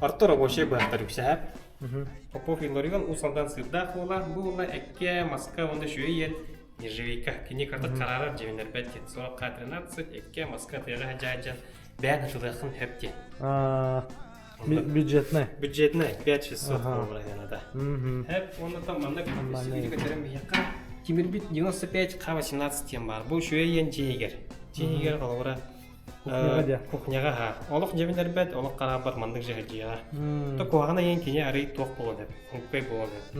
орто рабочай быһахтар үксэһэп. Попов Илларион Уус Алдан сыырдаах уола, бу уола эккэ, маска уонна үчүгэй иэн нержавейка. Кини кырдык хараарар дьэбиннэрбэт диэн. 40 13, эккэ, маска тыаҕа садьаадьан бээн хатылыаххын хөп диэн. Бюджетный. Бюджетный 5600 доллара да. Хэп, уонна там маннык көтөрөн биһиэхэ тимирбит 95 К18 диэн баар. Бу үчүгэй иэн дьиэгэр. Дьиэгэр холобура Кухняҕа аһаа. Олох дьэбинэрбэт, олох хараабат маннык дьаһалдьыйаҕа. То куһаҕан айан кини арый туох буолан сөп, хонкой буолан сөп.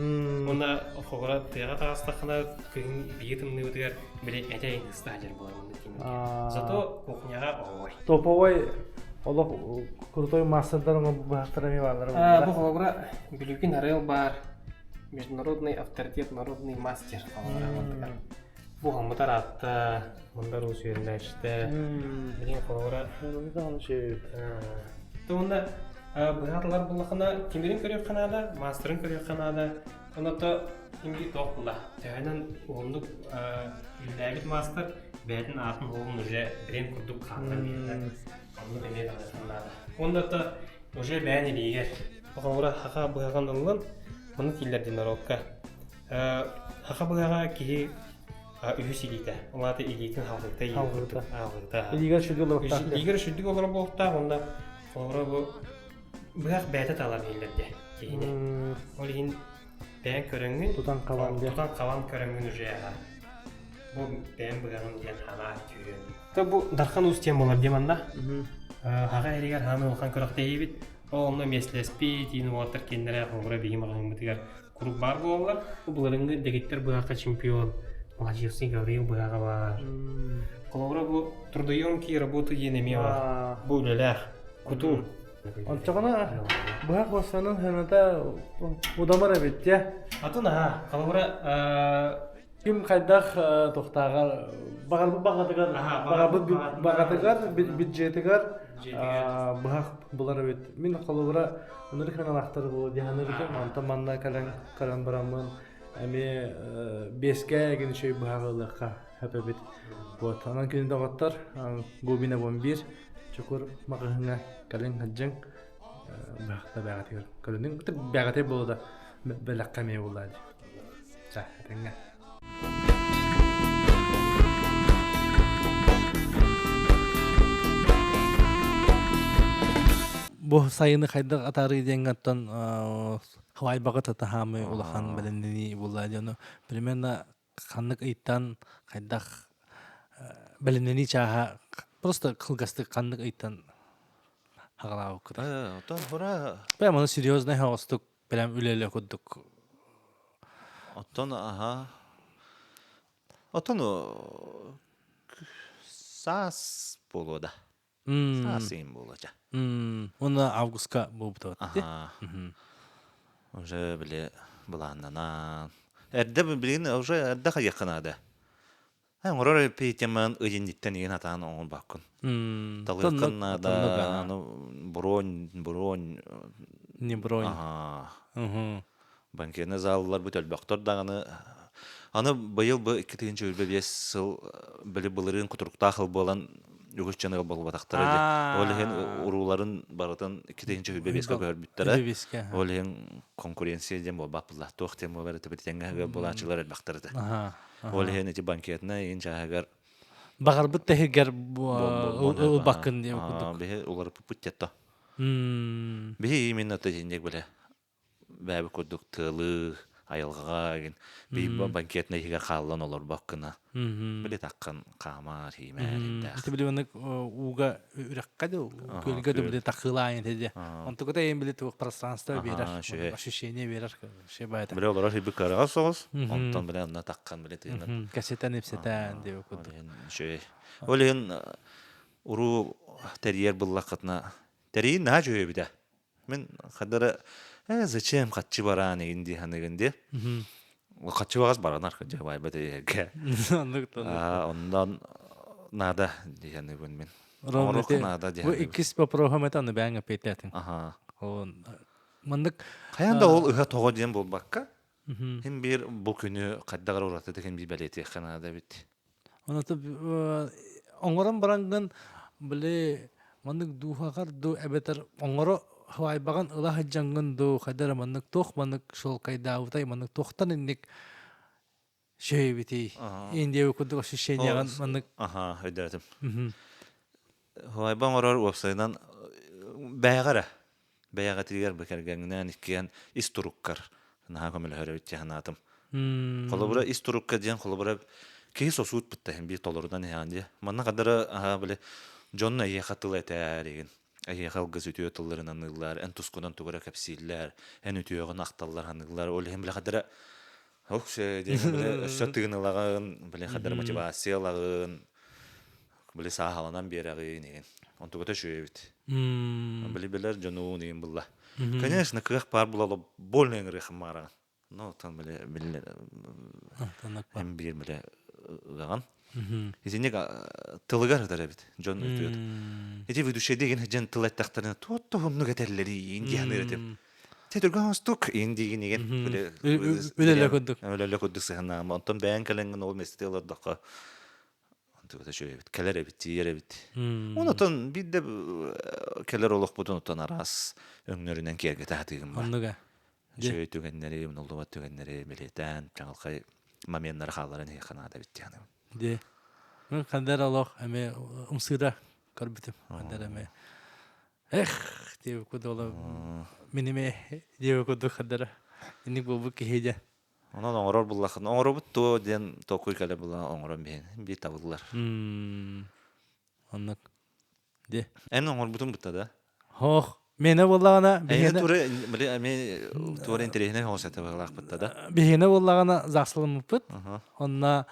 Уонна хоҕура тыаҕа таҕыстаххына күһүн биир тымныыбытыгар били этэ ыста сылдьар буолар маннык тимиргэ. Зато кухняҕа оһоҕой. Топовой олох крутой маастардар быһахтара эмиэ бааллар. Бу холобура Бүлүүкүн Арыал баар международный авторитет народный мастер холобура Бу хоммутар аатта, мындар уус үөрэнээччитэ. Билигин холобура Уонна быһаатылар буллахына тимирин көрүөххэ наада, маастарын көрүөххэ наада. Оното имги туох була. Төһөнөн уһуннук үлэлээбит маастар бэйэтин аатын уһун уже бренд курдук хааллар биэрдэ. Оннук эмиэ даҕаны наада. Уонна то уже бэйэн илиигэр. Холобура хаха быһаҕын ыллын, ону киллэрдин норуокка. Саха быһаҕа киһи үһүс илиитэ. Ол аата илиитин халҕыта Халҕыта. Халҕыта. Илиигэр сүрдүк олоруохтаах. Илиигэр сүрдүк олорор буолуохтаах уонна холобура бу быһах бэйэтэ талар дииллэр киһини. Ол иһин бэйэҥ көрөҥҥүн тутан хабан диэн. Тутан хабан көрөҥҥүн уже бу бэйэм быһаҕым диэн санаа түһүөн. То бу Дархан Уус диэн буолар дии манна. Хаха эригэр хаамыы улахан күрэхтэһиибит. Ол онно миэстэлэспит, иин уолаттар кинилэрэ холобура биһи маҕаһыыммытыгар куруук баар буолаллар. Бу былырыҥҥы дэгиттэр быһахха чемпион Младшевский Гавриил быһаҕа баар. Холобура бу трудоемкие работы диэн эмиэ баар. Бу үлэлээх. Кутуу. Оччоҕуна быһах буоссанын сыаната удамар эбит дьэ. Атын аха. Холобура Ким хайдах туохтааҕар баҕарбыт баҕатыгар баҕарбыт баҕатыгар бюджетыгар быһах булар эбит. Мин холобура ынырык ханалаахтар буолуо дии саныырым. Онтон манна кэлэн көрөн бараммын эмиэ биэскэ эгин үчүгэй быһаҕы ылыахха сөп эбит. Вот онон күнү доҕоттор Губина 11 Чокур маҕаһыыҥҥа кэлиҥ сылдьыҥ. Бэхтэ бэҕэтигэр көрүнүҥ. Бэҕэтэй буолла да бэлэххэ эмиэ буолла дии. Ча, этэҥҥэ. Бу сайыны хайдах атаарыы диэҥҥэ оттон хавайбаҕа татаһаамы улахан бэлэмнэнии буолла дьону примерно ханнык ыйтан хайдах бэлэмнэнии чааһа просто кылгастык ханнык ыйтан хагалаабыккыт Оттон хура прямо ону серьезный соҕустук прям үлэлэ курдук Оттон аха Оттон саас буолуо да. Саас ыйын буолуо ча. Уонна августка буолбута Аха. Уже били былааннанан. Эрдэ билигин уже эрдэ хайыахха наада. Оҥорор петяман ыйынниттэн иин атаан оҥорбаккын. Талыаххын наада, аны бронь, бронь. Не бронь. Аха. Банкетный заллар бу өлбөхтөр даҕаны аны быйыл бу 2025 сыл били былырыын кутуруктаах ыл буолан үгүс дьон ыал буолбатахтара дии. Ол иһин урууларын барытын 2025-ка көһөрбүттэрэ. Ол иһин конкуренция диэн буолбат буолла. Туох диэн буолар этэ тэҥҥэ ыал буолааччылар элбэхтэр этэ. Ол иһин ити банкетнай иин чааһыгар Баҕарбыт да иһигэр ылбаккын диэн курдук. Биһи уларыппыт тетто. Биһи именно тезинник биле бэйэбит курдук тыалы, айылҕаҕа игин биир банкетнай иһигэр хааллан олорбоккуна били таххан хаамаар, иимээр ирдээх. Ити били маннык ууга үрэххэ да күөлгэ да били тахыылаан этэ Онтуката эйин били туох пространство биэрэр, ощущение биэрэр вообще баайта. Били олорор хибик кыараҕа соҕус, онтон били онно таххан били тыынан. Кэсэтэн ипсэтэн диэбит курдук. Үчүгэй. Ол иһин уруу тэрийэр буллаххытына тэрийин наһаа үчүгэй эбитэ. Мин хадара э зачем хаччы бараан игин дии саныгын дии. Хаччы багас баранар кырдьа байбат эйэргэ. Оннон наада дии саныыбын мин. Оҥоруохха наада дии Бу иккис вопроһум это аны бэйэҥ эппиэттэтиҥ. Аха. Маннык Хайан да ол ыһа тоҕо диэн буолбакка, хим биир бу күнү хайдах эрэ уратытык хим биир бэлиэтиэххэ наада эбит. Онон оҥорон бараҥҥын били маннык дууһаҕар дуу эбэтэр оҥоро хаайбаҕын ыла сылдьаҥҥын дуу хайда эрэ маннык туох маннык шелкайдаабытай маннык туохтан инник шөйбүтүй индия курдук ощущениеҕын маннык Аха, өйдөөтүм. Хаайба оҥорор уопсайынан бэйэҕэ эрэ бэйэҕитигэр бу кэргэҥҥинээн иккиэн ис туруккар наһаа көмөлөһөр эбит дии санаатым. Холобура ис турукка диэн холобура киһи сосуут бытта иһин биир толорунан иһэҕин дии. Манна хадара аһаа били дьон эйиэхэ тыл этээр игин. Эйиэхэ алгыс үтүө тылларын аныыллар, эн тускунан тугу эрэ кэпсииллэр, эн үтүөҕүн ахталлар аныыллар. Ол иһин били хадара ох диэн били өссө тыын ылаҕын, били хадара мотивация ылаҕын, били сааһаланан биэрэҕин игин. Онтугата үчүгэй эбит. Били билэр дьонуун игин булла. Конечно, кыах баар була больно ыҥырыахым маараҕын. Ну, там били били эм биир били ыгаҕын. Итинник тылыгар ытар эбит дьон үтүөт. Ити ведущийде деген дьон тыл эттэхтэринэ туот туһуннук этэллэрий иин диэн этим. Те түргэн оҥостук иин диигин igen Үлэлэ курдук. Үлэлэ курдук сыһынаама. Онтон бэйэҥ кэлэҥҥин ол миэстэтэ олордоххо Онтуката үчүгэй эбит, кэлэр эбит, тиийэр эбит. Онотон биирдэ кэлэр олохпутун оттон араас өҥнөрүнэн киэргэтэ сатыырым бар. Оннуга. Үчүгэй түгэннэри, умнуллубат түгэннэри бэлиэтээн, чаҕылхай моменнары хаалларан иһиэххэ наада эбит диэн. Де. Мен хандар олох эме умсыыра көрбүтүм. Хандар эме эх диэбит курдук олох миниме диэбит курдук хандара инник буолбут киһи дьэ. Онон оҥорор буллаххына, оҥоробут дуо диэн толкуй кэлэ була оҥорон биһин биир табыллар. Оннук. Де. Эн оҥорбутун бутта да? Хоох. Мене буоллаҕына биһиэнэ тура били эми туора интэриэһинэй хоҕус этэ быһыылаахпытта да? Биһиэнэ буоллаҕына заслыммыппыт. Онно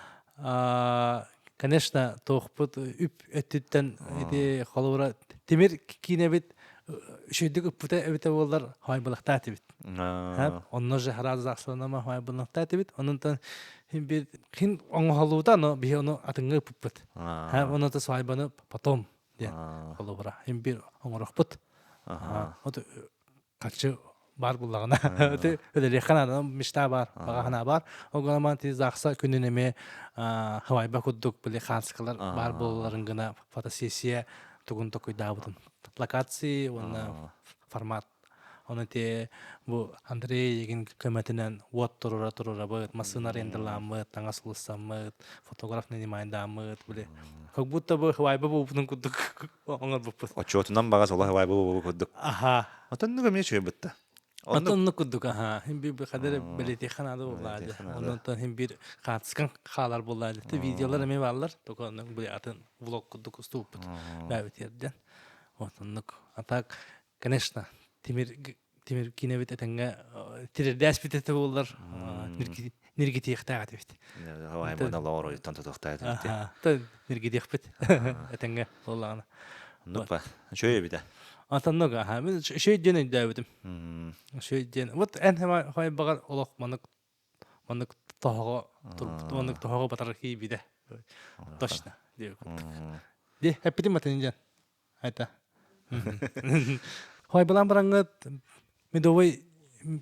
конечно туохпут үп өттүттэн ити холобура тимир киинэбит үчүгдүк ыппыта эбитэ буоллар хоойбулахтаа этибит. Онно же харааз засланама хоойбулахтаа этибит. Онунтан бир хин оҥоһолуута но биһи ону атыҥҥа ыппыппыт. Ону та свайбаны потом диэн холобура хин бир оҥорохпут. Вот харчы бар буллаҕына өлөрүөххэ наада мечта бар баҕа санаа бар ол гынан ти заахса күнүн эмиэ хавайба курдук били хаанскалар баар буолалларын гына фотосессия тугун токуйдаабытым локации уонна формат. Оны те бу Андрей егин көмөтүнэн уот турура турурабыт, массыына арендаламмыт, таҥас улуссаммыт, фотограф нанимайдааммыт, били как будто бы хвайба буупунун курдук оҥорбуппут. Отчуотунан баҕас ола хвайба буолбу курдук. Аха. Отоннук эмиэ үчүгэй бытта. Оннук курдук аха. Хин бир хадары белетиха надо буллаады. Оннон хин бир хаатыскан хаалар буллаады. Те видеолар эме баалар. Только оннук били атын влог курдук устубуппут. Бэбит ерден. Вот оннук. А так, конечно, тимир тимир киинэбит этэҥҥэ тирэрдээспит этэ буоллар ниргитиэхтээх этибит. Хавайбын олоҕор ойуттан тутуохтаах этибит. Та ниргитиэхпит этэҥҥэ буоллаҕына. Оннук Үчүгэй эбитэ. Атаннук аха. Мин үчүгэй диэн өйдөөбүтүм. Үчүгэй диэн. Вот эн хай баҕар олох маннык маннык тоһоҕо турбут маннык тоһоҕо батар киирбитэ. Точно. Ди эппитим атын диэн. Айта. Хой балан бараңыт медовый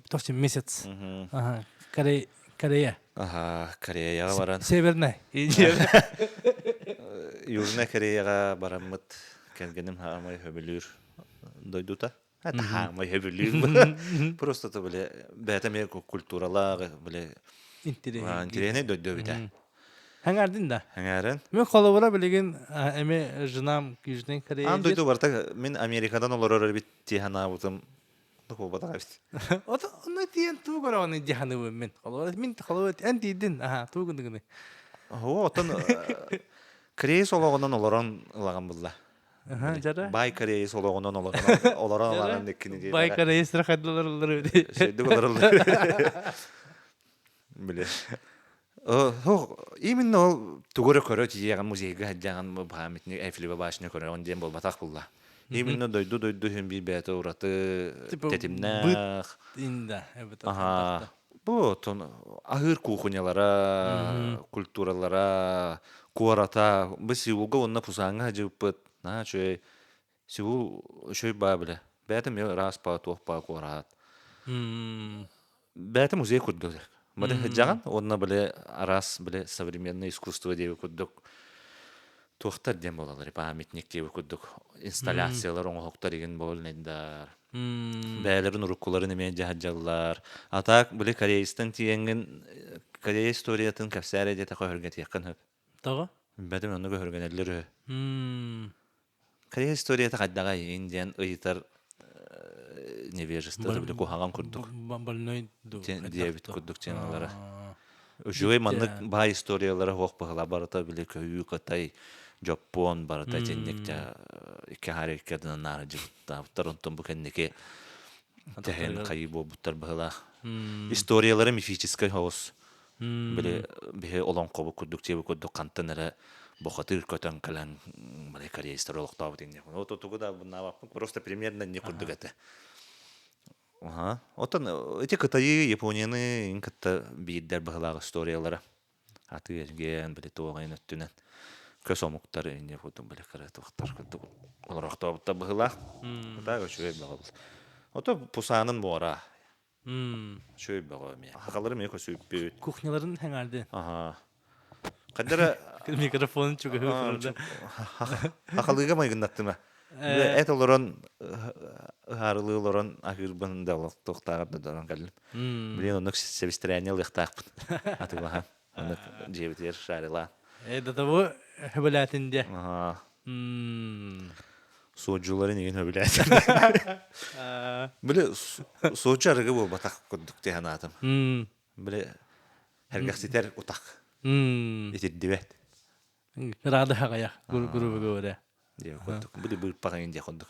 точно месяц. Ага. Корея. Корея. Ага, Кореяҕа баран. Северная. Южная Кореяҕа бараммыт кэргэним хаамай хөбүлүүр дойдута. Хаамай хөбүлүүр. Просто то бile бэйэтэ эмиэ культуралаах бile интириэһинэй дойду эбитэ. Хэҥээрдин да? Хэҥээрин. Мен холобура билигин эми женам Южный Корея. Аан дойду барыта мин Америкадан олорор эбит дии санаабытым буолбатах эбит. Ото онно тиийэн туу көрөҕүн дии саныыбын мин. Холобура мин холобура эн тиийдин аха туу гыныгыны. Оо оттон Корея олоҕунан олорон ылаҕын булла. Бай Корея олоҕунан олорон олорон ылаҕын иккини дии. Бай Корея хайдалар ыллар эбит. Шейдик олороллор. Биле. Именно ол тугу эрэ көрө тиийэҕин музейга сылдьаҕын памятник Эйфелева башня көрөҕүн диэн буолбатах булла. Именно дойду-дойду иһин биир бэйэтэ ураты тэтимнээх. Аха. Бу отон аһыыр кухнялара, культуралара, куората. Бу Сеулга уонна Пусаҥҥа сылдьыбыппыт. Наһаа үчүгэй. Сеул үчүгэй баа билэ. Бэйэтэ эмиэ ыраас баа, туох баа куорат. Бэйэтэ музей курдук. Бары сылдьаҕын уонна били араас били современное искусство диэби курдук туохтар диэн буолаллар памятник диэби курдук инсталляциялар оҥоһуктар игин буолнайдар. Бэйэлэрин уруккуларын эмиэ дьаһадьаллар. А так били корейстан тиийэҥҥин Корея историятын кэпсээрэ диэтэхэ өһүргэтиэххин сөп. Тоҕо? Бэтим оннук өһүргэнэллэр үһү. Корея историята хайдаҕай ин диэн ыйытар невежество били куһаҕан курдук больной диэбит курдук темалара. Үчүгэй маннык баай историялара суох быһыла барыта били көйүү кытай дьоппуон барыта итинник икки хаары икки ардынан наара дьыбыттаабыттар онтон бу кэнники тэһэн хайыы буолбуттар быһылаах. Историялара мифическай соҕус. Били биһи олоҥхобут курдук диэбит курдук хантан эрэ бухатыыр көтөн кэлэн били корейстар олохтообут инни. Вот тугу да буннаабаппын просто примерно не курдук этэ. Аха. Оттон ити Кытайы, Японияны ин кытта биирдэр быһылаах историялара. Атыы эргиэн, били туоҕайын өттүнэн көс омуктар инни курдук били кыра туохтар курдук олорохтообуттар быһылаах. Так үчүгэй бөҕө. Ото Пусанын муора Үчүгэй бөҕө эмиэ. Хахалары эмиэ көсүүппүт. Кухняларын хэҥээрди. Аха. Хаддара микрофонун чугаһыы турда. Хахалыыга майгыннаттыма. Эт олорон ыһаарылыы олорон аһыырбын да туохтааҕар да дорон кэллим. Блин, оннук сэбистэрээнньэ ылыахтаахпын. Атыылаһан. Оннук дьиэбитигэр шарилаан. Э, до того хөбөлээтин диэ. Аха. Суодьуларын игин хөбүлээтим. Били суодьу арыгы буолбатах курдук дии санаатым. Били эргэхситэр утах. Итирдибэт. Рада хаҕайах грубо говоря. Диэ курдук. Били быыппаҕын диэ курдук.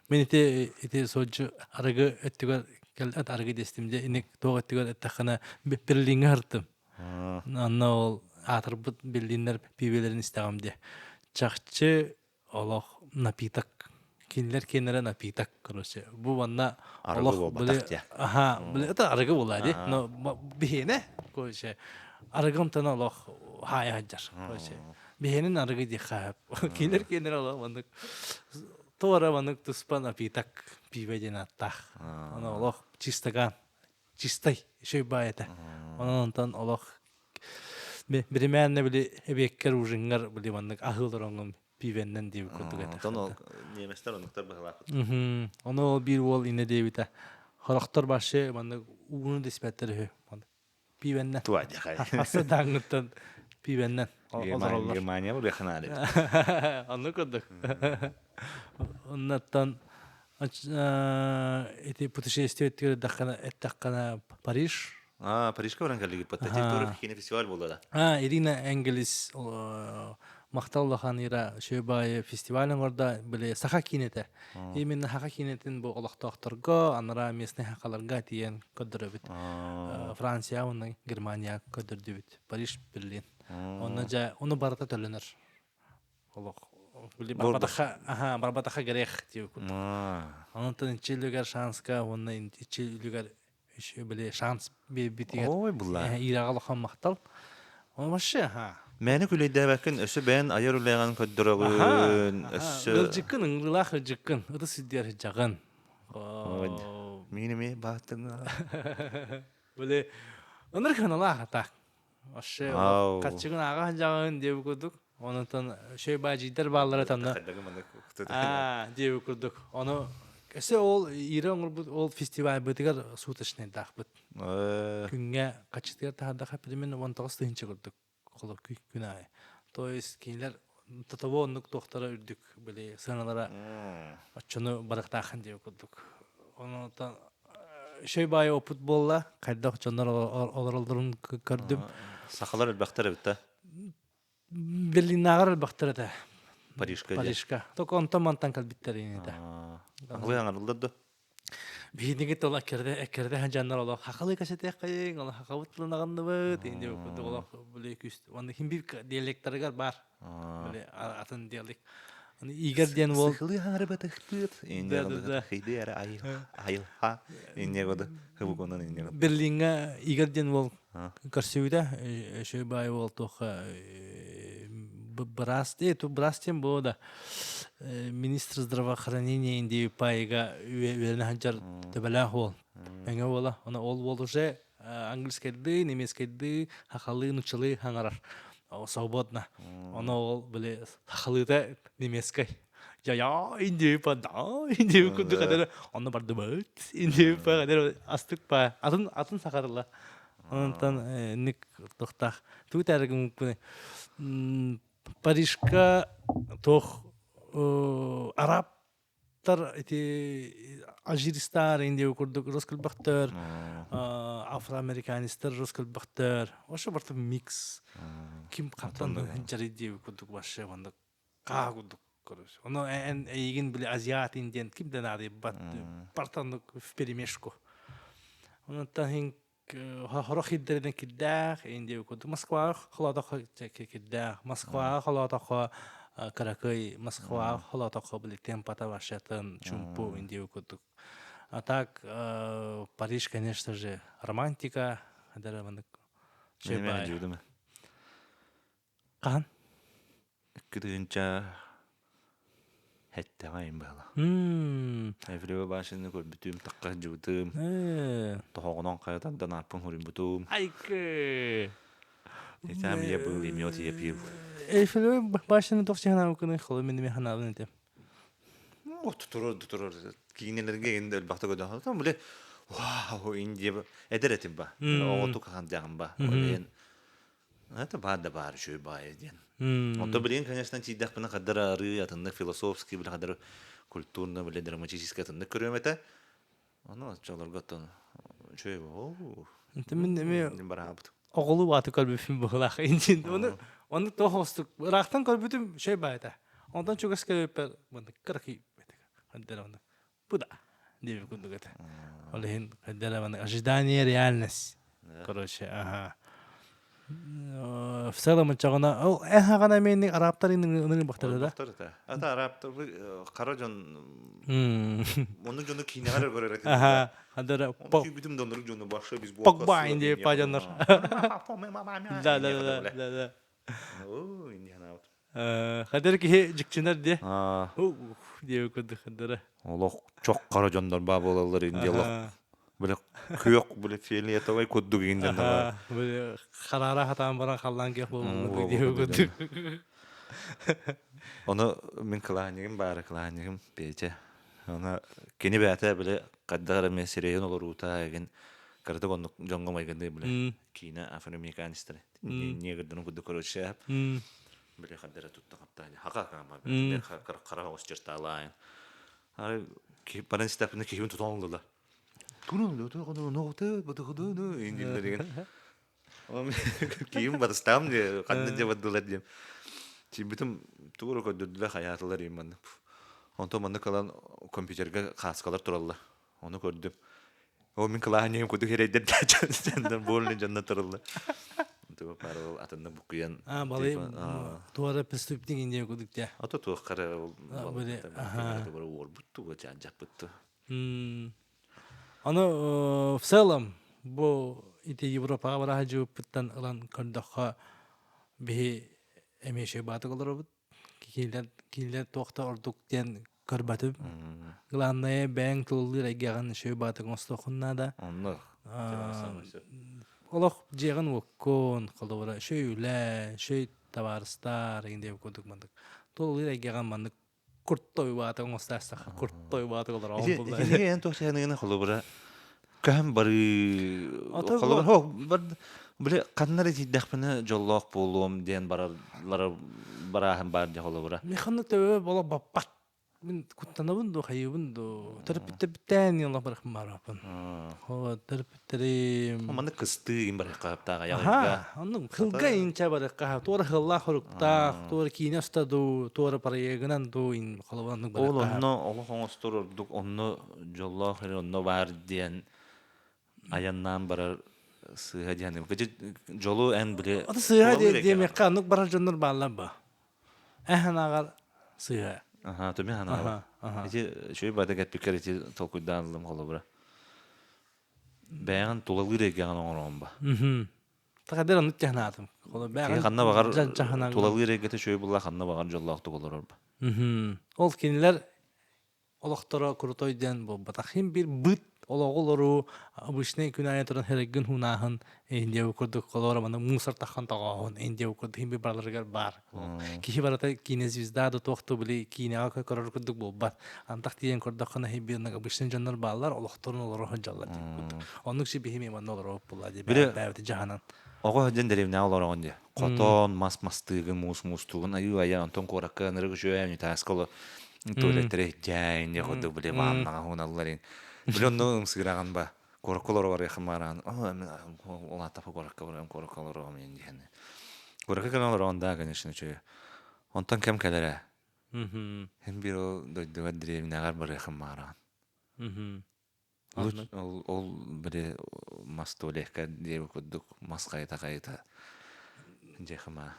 Мин ити ити суодьу арыгы өттүгэр кэл арыгы дестим дьэ иник туох өттүгэр эттэххинэ Берлиҥҥэ сыртым. Онно ол аатырбыт берлиннэр пиибэлэрин истэҕим дии. Чахчы олох напиток. Кинилэр киэннэрэ напиток, короче. Бу манна олох били аха, били это арыгы буолаа дии. Но биһиэнэ, короче, арыгым тана олох хаайа сылдьар. Короче, биһиэнин арыгы дии хаап. Кинилэр киэннэрэ олох маннык туора маннык туспа напиток пиибэ диэн ааттаах. Ону олох чистоган чистай үчүгэй баай этэ. Онон онтон олох биримээннэ били эбиэккэр ужиҥҥар били маннык аһыы олороҥҥун. пивеннэн диэбит курдук этэ. Онтон ол немецтэр оннуктар быһалаахпыт. Ону ол биир уол иннэ диэбитэ. Хорохтор вообще маннык ууну да испэттэр үһү. Пивеннэн. Туа дьахай. Хасса дааҥҥыттан пивеннэн олороллор. Германия буруйаханаали. Оннук курдук. Оннаттан ити путешествие эттэххинэ Париж. А, Парижка баран кэллигит бата. Территория кинофестиваль буолла да. А, Ирина Энгелис махтал улахан Ира Шөбай фестиваль оҥордо били саха киинэтэ. Именно саха киинэтин бу олохтоохторго, анараа местный хахаларга тиийэн көрдөрөбүт. Франция уонна Германия көрдөрдүбүт. Париж, Берлин. Онно дьэ, ону барыта төлөнөр. Олох били барбатаха, аха, барбатаха грех диэбит курдук. Онтон иччи үлүгэр шанска уонна иччи үлүгэр били шанс биэрбитигэр Ой, булла. Ираҕа улахан махтал. Вообще, аха. Мээнэ күлэйдээбэккин, өссө бэйэн айар үлэҕин көрдөрөҕүн, өссө... Ыалдьыккын, ыҥырыылаах ыалдьыккын, ытыс сирдиэр сыдьаҕын. Мин эмиэ бааттыҥа. Били, ынырык ханалаах атаак. Вообще, хаччыгын ааҕа сылдьаҕын диэбит курдук. Онтон шөй баадьыйдар бааллара танна. Аа, диэбит курдук. Ону өссө ол Ира оҥорбут ол фестивальбытыгар суточнайдаахпыт. Күҥҥэ хаччытыгар таһардаха примерно 19 тыһыынча курдук холор күн аайы. То есть кинилэр тотобо оннук туохтара үрдүк били сыаналара оччону барыктаахын диэбит курдук. Онтон шөй баайы опыт буолла. Хайдах дьоннор олороллорун көрдүм. Сахалар элбэхтэр эбит да? Берлиннааҕар элбэхтэр этэ. Парижка Парижка. Только онтон мантан кэлбиттэр этэ. Аҕылыы аҥарыллар да? Биһиги тыл эккэрдэ эккэрдэ сылдьаннар олох хахалыы кэсэтиэххэйиҥ, олох хахабыт тылын аҕынныбыт, инде курдук олох били күс уонна хим бир диалектарыгар бар. Били атын диалект. Игорь диэн уол Сыхылыы хаҥарыбатахпыт. Инде хыйды эрэ айылха. Инне годы хыбыконан инне годы. Берлиҥҥэ Игорь диэн уол көрсүбүтэ. Шөбай уол туохха быраас быраас диэн буо да министр здравоохранения Индии пайга үөрэнэ сылдьар төбөлөөх уол. Мэҥэ уола. Оны ол уол уже английскайдыы, немецкайдыы, хахалыы, нуччалыы хаҥарар. Свободно. Оны ол били хахалыыта немецкай. Я я Индия па да Индия курдук кадыр онно бардыбыт Индия па кадыр астык па атын атын сахарыла. Онтон ник тохтах тугу тәргүм Парижка туох арабтар ити алжиристар индия курдук роскөлбөхтөр афроамериканецтар роскөлбөхтөр вообще барыта микс ким хантан жарый диэби курдук вообще онно хаа курдук короче ону эн эйигин били азиат индиан ким да наадыйбат бартан вперемешку онтон хин Хорох ирдэринэн кирдээх, Индия курдук Москваҕа холоотоххо кирдээх, Москваҕа холоотоххо кыракый, Москваҕа холоотоххо били темпата вообще-то чумпу Индия курдук. А так Париж, конечно же, романтика, Хаһан? Икки Һэттэҕэ айым быһала. Эфирева башины көрбүтүм, тахха сылдьыбытым, тоһоҕонон хайа тардан ааппын хоруйбутум. Айкы! И там я был, и мед я пил. Эйфелевой башняны туох ханаабыккыный холо мин эмиэ ханаабын этим. Ну, турар, турар. Киинэлэргэ эн элбэхтэ көрдөххө, били, вау, Индия эдэр этим ба. Оҕотук хаһан ба. Ол Это баар да баар үчүгэй баайы диэн. Онто билигин, конечно, тиийдэхпинэ хаддар арыы атыннык философский, били хаддар культурно, били драматический атыннык көрүөм этэ. Ону оччолорго оттон үчүгэй оо. Мин эмиэ бараабыт. Оҕолуу бааты көрбүппүн быһылаах индин. Ону ону тоох остук ыраахтан көрбүтүм үчүгэй баайта. Онтон чугас кэлбиппэр мындык кыракый хаддар оннук бу да диэбит курдук этэ. Ол иһин хайдара ожидание реальность. Короче, ага. В целом оччоҕуна ол эн хаҕана эмиэ арабтар ыныры бахтары да. Ата арабтар хара дьон ону дьону киинэҕэр көрөр этим. Аха. Хадара бүтүм донору дьону башы биз Погба инди па дьоннор. Да да да да да. Оо, инди ханаабыт. Хадыр киһи дьикчинэр диэ. Диэбит курдук хадыра. Олох чох хара дьоннор баа буолаллар инди олох. Бile күөх бile фиолетовай курдук иин дьоннор Бile хараара хатаан баран халлаан киэх буолбут диэбит курдук. Ону мин кылаанньыгым баара, кылаанньыгым Петя. Аны кини бэйэтэ били хайдах эрэ эмиэ сирэйин олоруута игин кыратык оннук дьоҥҥо майгынныы били киинэ афроамериканецтары негрдарын курдук короче били хайдах эрэ тутта хаптаан хака хаама хара оҕус чертаалаайын ары баран истэхпинэ киһибин тутан ыллылар Киһим батыстаам дии, ханна дьэ бардылар диэн. Тиийбитим тугу эрэ көрдөрдүлэр, хайаатылар диэн маннык. Онтон маннык ылан компьютерга хааскалар тураллар. Ону көрдүм. О, мин кылааһынньыгым курдук эрэйдэрдээх дьоннор дьонно тураллар. Тугу пара атынна букуйан. А, балы туора преступник индия курдук дьэ. Ото туоххара ол уорбут тугу дьаппыт. Аны в целом бу ити Европаҕа бара сылдьыбыппыттан ылан көрдөххө биһи эмиэ үчүгэй баатык олоробут. Кинилэр кинилэр туох да ордук диэн көрбөтүм. Главное бэйэҥ тулалыыр эйгэҕин үчүгэй баатык оҥостуоххун наада. Онно Олох дьиэҕин уоккун, холобура үчүгэй үлэ, үчүгэй табаарыстар эҥин диэбит курдук маннык. Тулалыыр эйгэҕин маннык куртой баата оҥостаастаха куртой баата олороон булла Итини эн туох сыһыаныгына холобура көһөн барыы холобура бар били ханна эрэ тиийдэхпинэ дьоллоох буолуом диэн бараллара барааһын баар дьэ холобура Механы төбө бола баппат мин куттанабын ду хайыбын ду төрөппүттэрбиттээн олох барахым бараппын Хоо төрөппүттэрим Маннык кыстыы им барыахха Аха, оннук хылга инча барыахха туора хыллаах хоруктаах, туора киинэ уста дуу, туора проегынан дуу ин холобур оннук Ол барыахха. онно олох оҥостор ордук онно дьоллоох эрэ онно баар диэн айаннаан барар сыыһа диэн дьолу эн били Ата сыыһа диэмиэххэ оннук барар дьоннор бааллар ба. Эһэн ааҕар сыыһа. Аха, түмэ ханаабар. Ити үчүгэй бата кэппиккэр ити толкуйдаан ыллым холобура. Бэйэҕин тулалыыр эйгэҕин оҥороҕун ба. Тахадыр оннук дьаһанаатым. Киһи ханна баҕар тулалыыр эйгэтэ үчүгэй буолла ханна баҕар дьоллоохтук олорор ба. Ол кинилэр олохторо крутой диэн буолбатах. Хим бир быт олоҕу олоруу обычный күн аайы туран хэрэггин хунааһын Индия курдук холоро маны мусор тахан тоҕооһун Индия курдук хим бир бараларыгар баар. Киһи барыта киинэ звезда да туох да били киинэҕэ көрөр курдук буолбат. Антах тиийэн көрдөххүнэ хим бир обычный дьоннор бааллар олохторун олоро сылдьаллар диэн курдук. Оннук си биһи манна олоробут буолла дии бэйэбит дьаһанан. Оҕо сылдьан дэриэбинэҕэ олороҕун дии. Хотон, мас мастыыгын, муус муустуугун, айыы айа, онтон куоракка ынырык үчүгэй унитазка оло туалеттары иһдьээн, дии курдук били ваннаҕа хуналлар ин. Били онно ымсыыраҕын ба. Куоракка олоро барыахым бараан, улааттапа куоракка барыам, куоракка олоруом иин диэн. Куоракка кэлэн олороҕун да, конечно, үчүгэй. Онтон кэм кэлэрэ. Һин биир ол дойдугар дэриэбинэҕэр барыахым баараҕын. Ол ол били мас туалекка диэби курдук мас хайыта-хайыта дьиэхимаа.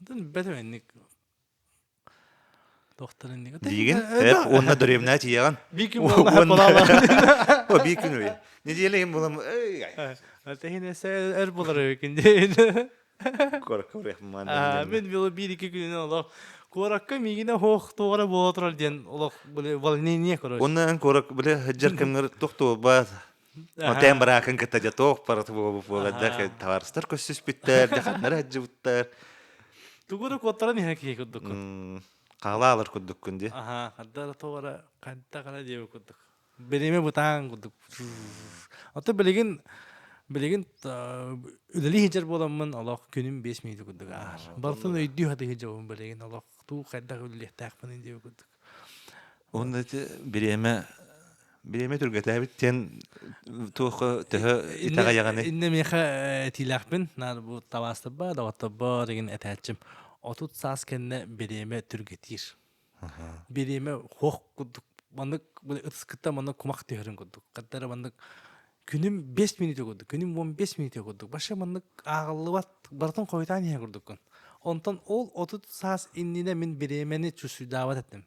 Бэтэмэнник Тохторинник. Диигин эп уонна дэриэбинэ тиийэҕин. Биир күн буолла. О биир күн үһү. Неделя иһин булам эй. Тэһин эсэ өр булар эбикин диэн. Куоракка барыахмаан. Мин било биир-икки күнүнэн олох куоракка миигинэ хоох туора буола турар диэн олох били волнение короче. Онно эн куорак били сылдьар кэмҥэр туох туолбат. Отен бараакын кытта дьэ туох барыта буолбут буолар да табаарыстар көссүспүттэр, дьаханнар сылдьыбыттар. Тугу да куоттаран иһэр киһи курдуккун. Хаалаалар курдуккун дии. Аха, хадда туора ханта хара диэбит курдук. Бириэмэ бытаан курдук. Ото билигин билигин үлэлии сылдьар буоламмын олох күнүм 5 мүнүүтэ курдук ааһар. Барытын өйдүү сатыы сылдьабын билигин олох туу хайдах үлэлиэхтээхпиний диэбит курдук. Уонна ити бириэмэ бириэмэ түргэтээбит диэн туохха төһө итэҕэйэҕиний? Иннэ миэхэ этиилээхпин. Наар бу табаастарба, доҕотторбор игин этээччим. 30 саас кэннэ бириэмэ түргэтиир. Бириэмэ хуох курдук маннык ытыскыттан маннык кумах түһэрин курдук. Хаттара маннык күнүм 5 мүнүүтэ курдук, күнүм 15 мүнүүтэ курдук. Баша маннык ааҕыллыбат, барытын хойутаан иһэр курдуккун. Онтон ол 30 саас иннинэ мин бириэмэни чувствуйдаабат этим.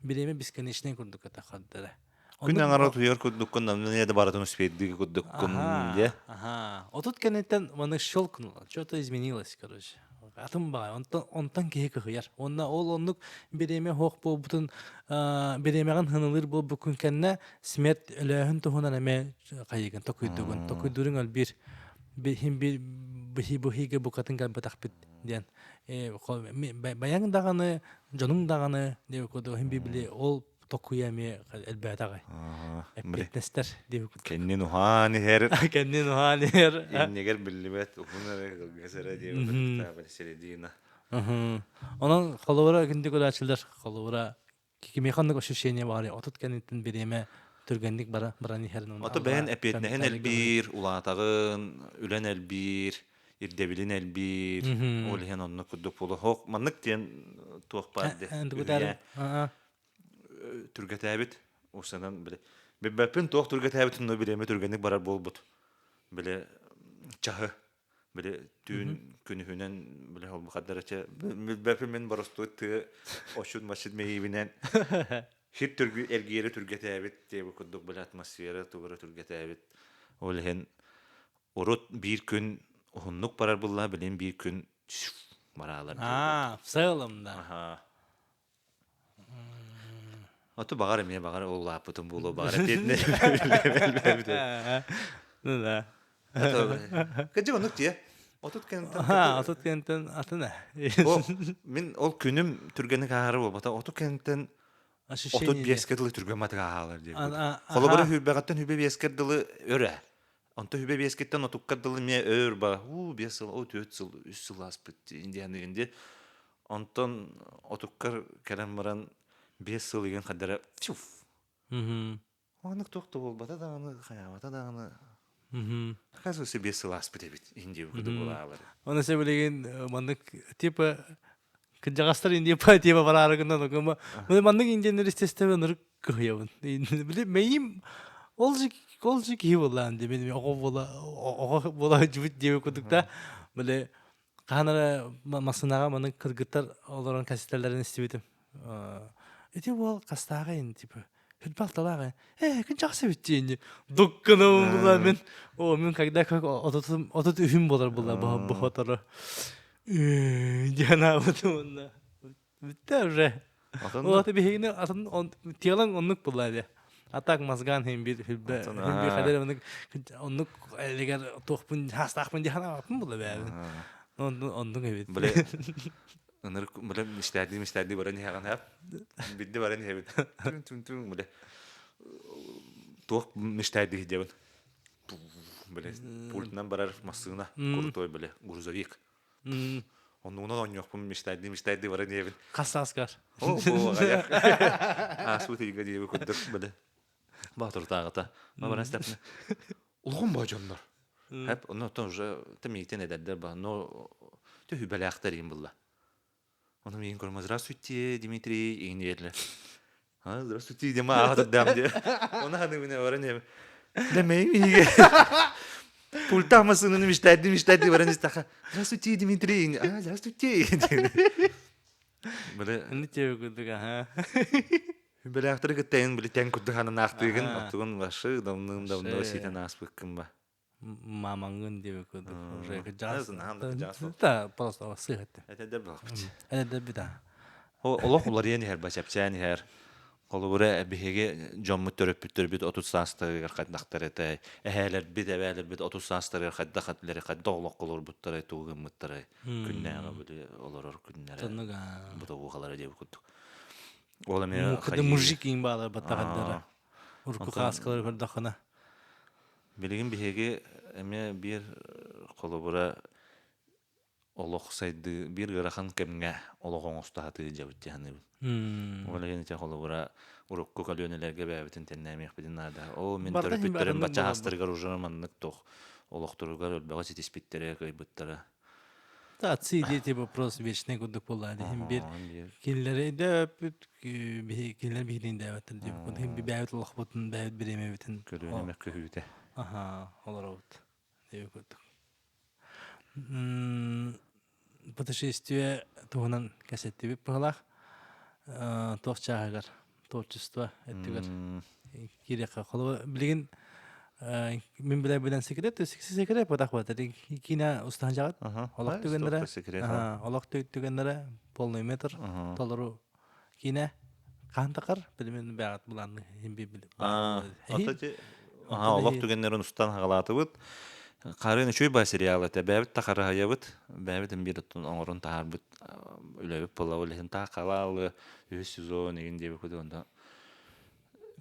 Бириэмэ бесконечный курдук этэ хардара. Күн аҥара утуйар курдуккун, намнын да барытын успейдыгы курдуккун дьэ. Аха. Отут кэнниттэн маны щелкнуло, что-то изменилось, короче. Атын баҕай, онтон, онтон киһи кыһыйар. Уонна ол оннук бириэмэ суох буолбутун, бириэмэҕин хынылыыр буолбуккун кэннэ смерть өлөөһүн туһунан эмэ хайыгын, токуйдугун, токуйдуурун өлбүр. Хин бир быһыыга букатын кэлбэтэхпит диэн. Баяҥ даҕаны, дьонуҥ даҕаны диэбит курдук хин били ол токуйа эмиэ элбээтэҕэй. Эппиэтинэстэр диэбит курдук. Кэннин уһаан иһэр. Кэннин уһаан иһэр. Иннигэр биллибэт уһун эрэ кылгас эрэ диэбит курдук середина. Онон холобура күндү көрөөччүлэр холобура кимиэхэ оннук ощущение баар 30 кэнниттэн бириэмэ түргэнник бара баран иһэрин Ото бэйэн эппиэтинэһин элбиир, улаатаҕын, үлэн элбиир, ирдэбилин элбиир, ол иһин оннук курдук буолуо. Хоох маннык диэн туох баар де. Түргэтээбит усанан биле. Билбэппин туох түргэтээбитин но бириэмэ түргэнник барар буолбут. Биле чаһы били түүн күнүһүнэн били холбухаддарача билбэппин мин боростуой тыа очун машин мэйиибинэн хир түргү эргиэрэ түргэтээбит диэбит курдук били атмосфера тугура түргэтээбит ол иһин урут биир күн уһуннук барар булла билин биир күн бараалар А, в целом, да. Аха. Оту баҕар эмиэ баҕар ол улааппытым буолуо баҕар эппиэтинэ Ну да. Кыдьык оннук дии. 30 кэнтэн 30 кэнтэн атын О, мин ол күнүм түргэнник ааһара буолбата. 30 кэнтэн 35-ке дылы түргэн матыга ааһалар диэбит. Холобура хүрбэҕиттэн хүбэ биэскэ дылы өрө. Онто хүбэ биэскиттэн отукка дылы эмиэ өөр ба. Уу, биэс сыл, о, түөрт сыл, үс сыл ааспыт диэн ди. Онтон отуккар кэлэн баран 5 сыл игин хаддара фью. Оннук туох да буолбата даҕаны, хайаабата даҕаны. Оказывается, 5 сыл ааспыт эбит индия курдук буолаалар. Оны себилигин маннык типа кырдьаҕастар индия типа бараары гынан огома маннык индианнар естественно ынырык кыһыйабын. Били мэйим ол же ол же киһи буоллаан дии мен оҕо буола оҕо буола дьыбыт диэбит курдук да били Хаһан эрэ массыынаҕа маны кыргыттар олорон кэпсэтэллэрин истибитим. Ити уол хастааҕый типа сүрбэ алталаах ээ күн чахсы эбит диэн дук гынабын була мин о мин когда как 33-үм болар була бу хотору диэн аабытым уонна бүттэ уже вот биһигини атын телаҥ оннук була дии а так мозган хин бир хүлбэ хүлбэ хадер оннук оннук элигер туохпун хаастаахпын дии ханаабаппын була бэйэбин оннук эбит Бile ынырык бile мистээдии мистээдии баран иһэҕин хэп бидди баран иһэбин түн түн түн бile туох мистээдии диэбин бile пультынан барар массыына крутой бile грузовик Оннугунан оонньуохпун мечтайдыы мечтайдыы баран иһэбин. Хас сааскар? О, бу аҕайах. Ааспыт ыйга диэби курдук били. Баатыртааҕыта. Ма баран истэппинэ. Улахан баа дьоннор. Хэп, онно оттон уже тэмиитин эдэрдэр ба, но төһүбэлээхтэр иин булла. Ону миигин көрүмэ, здравствуйте, Дмитрий, иин диэтилэр. А, здравствуйте, Дима, аха турдаам диэ. Оны ханыбына баран иһэбин. Дэмэйим иһигэ. Пультаах массыынаны мечтайдыы мечтайдыы баран истэххэ, здравствуйте, Дмитрий, а, здравствуйте. Били Инни тебе курдук, аха. Бэлээхтэри кытта эн били тэҥ курдук хананаахтыыгын, оттугун вообще давным-давно ситэн ааспыккын ба. Мамаҥын диэбит курдук уже кыдьаас да просто сыһыт Этэрдэр буолбут. Этэрдэр да. Олох уларыйан иһэр ба чэпчээн иһэр. Холобура биһиги дьоммут төрөппүттэрбит 30 саастарыгар хайдахтар этэй, эһээлэрбит, эбээлэрбит 30 саастарыгар хайдах этилэри, хайдах олоххо олорбуттарай, тугу гыммыттарай, күннээҕи били олорор күннэрэ, бутовухалара диэбит курдук. Ол эмиэ мужик иҥ баалар баттахаддара. Урукку хааскалары көрдөххүнэ. Билигин биһиги эмиэ биир холобура олох сайдыы биир ыарахан кэмҥэ олох оҥосто сатыы дьабыт дии саныыбын. Ол иһин ити холобура урукку көлүөнэлэргэ бэйэбитин тэннээмиэхпитин наада. Оо, мин төрөппүттэрим бачча аастарыгар уже маннык туох олохторугар өлбөҕө ситиспиттэрэ, кыайбыттара. Да, отцы и дети вопрос вечный курдук буолла. Иһин бир кинилэри дөппүт, кинилэр биһигини дээбэттэр диэбит. Иһин бэйэбит олохпутун, бэйэбит бириэмэбитин. Көлүөнэ мөккүһүүтэ. Аха, олоробут. Диэбит курдук. Путешествие туһунан кэсэттибит быһылаах. Туох чааһыгар, творчество өттүгэр киириэххэ. Холобур, билигин мин билэр билэн секрет, секрет бадах бата. Киинэ устаһан жаҕат. Олох түгэннэрэ, олох түгэннэрэ полный метр толору киинэ хаан тахар билимин бэҕэт булаанны хин би Олох түгэннэрин устан хагалаатыбыт. Хаарыан үчүгэй баа сериал этэ. Бэйэбит да харыһайабыт. Бэйэбит биир оттон оҥорон таһаарбыт үлэбит буолла. Ол иһин таах халаалы үһүс сезон игин диэбит онно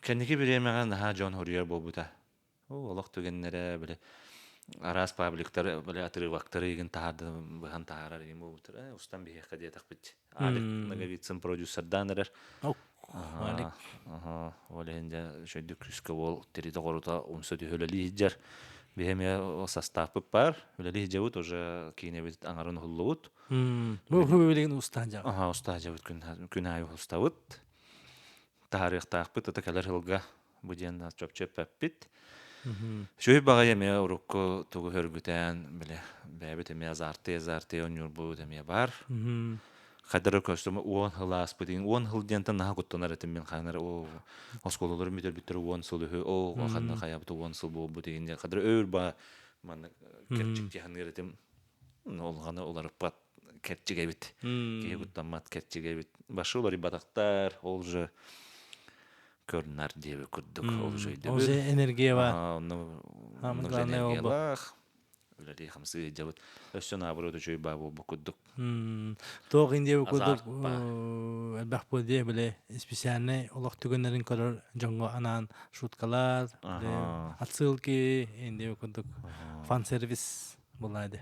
кэнники бириэмэҕэ наһаа дьон хоруйар буолбута. Оо, олох түгэннэрэ били араас пабликтар били отрывоктары игин таһаарды быһан таһаарар игин буолбуттар. Э, устан биһиэхэ диэтэхпит. Алик Ноговицын продюсердаан эрэр. Алик. Аха, ол иһин дьэ үчүгэйдик күүскэ уол тиритэ-хорута умса түһэ үлэлии сылдьар. Биһи эмиэ састааппыт баар. Үлэлии сылдьабыт, уже киинэбит аҥарын уһуллубут. Бу билигин устаан дьаҕа. Аха, устаа дьабыт күн күн аайы устабыт. Таһаарыахтаахпыт, ата кэлэр сылга бу диэн чопчу эппэппит. Үчүгэй баҕайы эмиэ урукку тугу хөргүтэн, бile бэйэбит эмиэ азарты-азарты оонньуурбут эмиэ баар. Хайдары көстүм 10 сыл ааспытын, 10 сыл диэнтэн наһаа куттанар этим мин ханар о оскуолаларым бүтэрбиттэр 10 сыл үһү, о ханна хайабыт 10 сыл буолбут иһин диэн хадары өөр ба манна кэрчик тиһаныыр этим. Олғаны уларыппат кэрчик эбит. Киһи куттаммат кэрчик эбит. Башы уларыйбатахтар, ол же көрнар диэби курдук ол же өйдөбүл. Ол же энергия бар. Онно энергиялаах үлэлии хамсыы сылдьабыт. Өссө наоборот үчүгэй баа буолбут курдук. Туох индиэби курдук элбэх буол диэ бile специальный олох түгэннэрин көрөр дьоҥҥо анаан шуткалар, отсылки индиэби курдук фан-сервис булаады.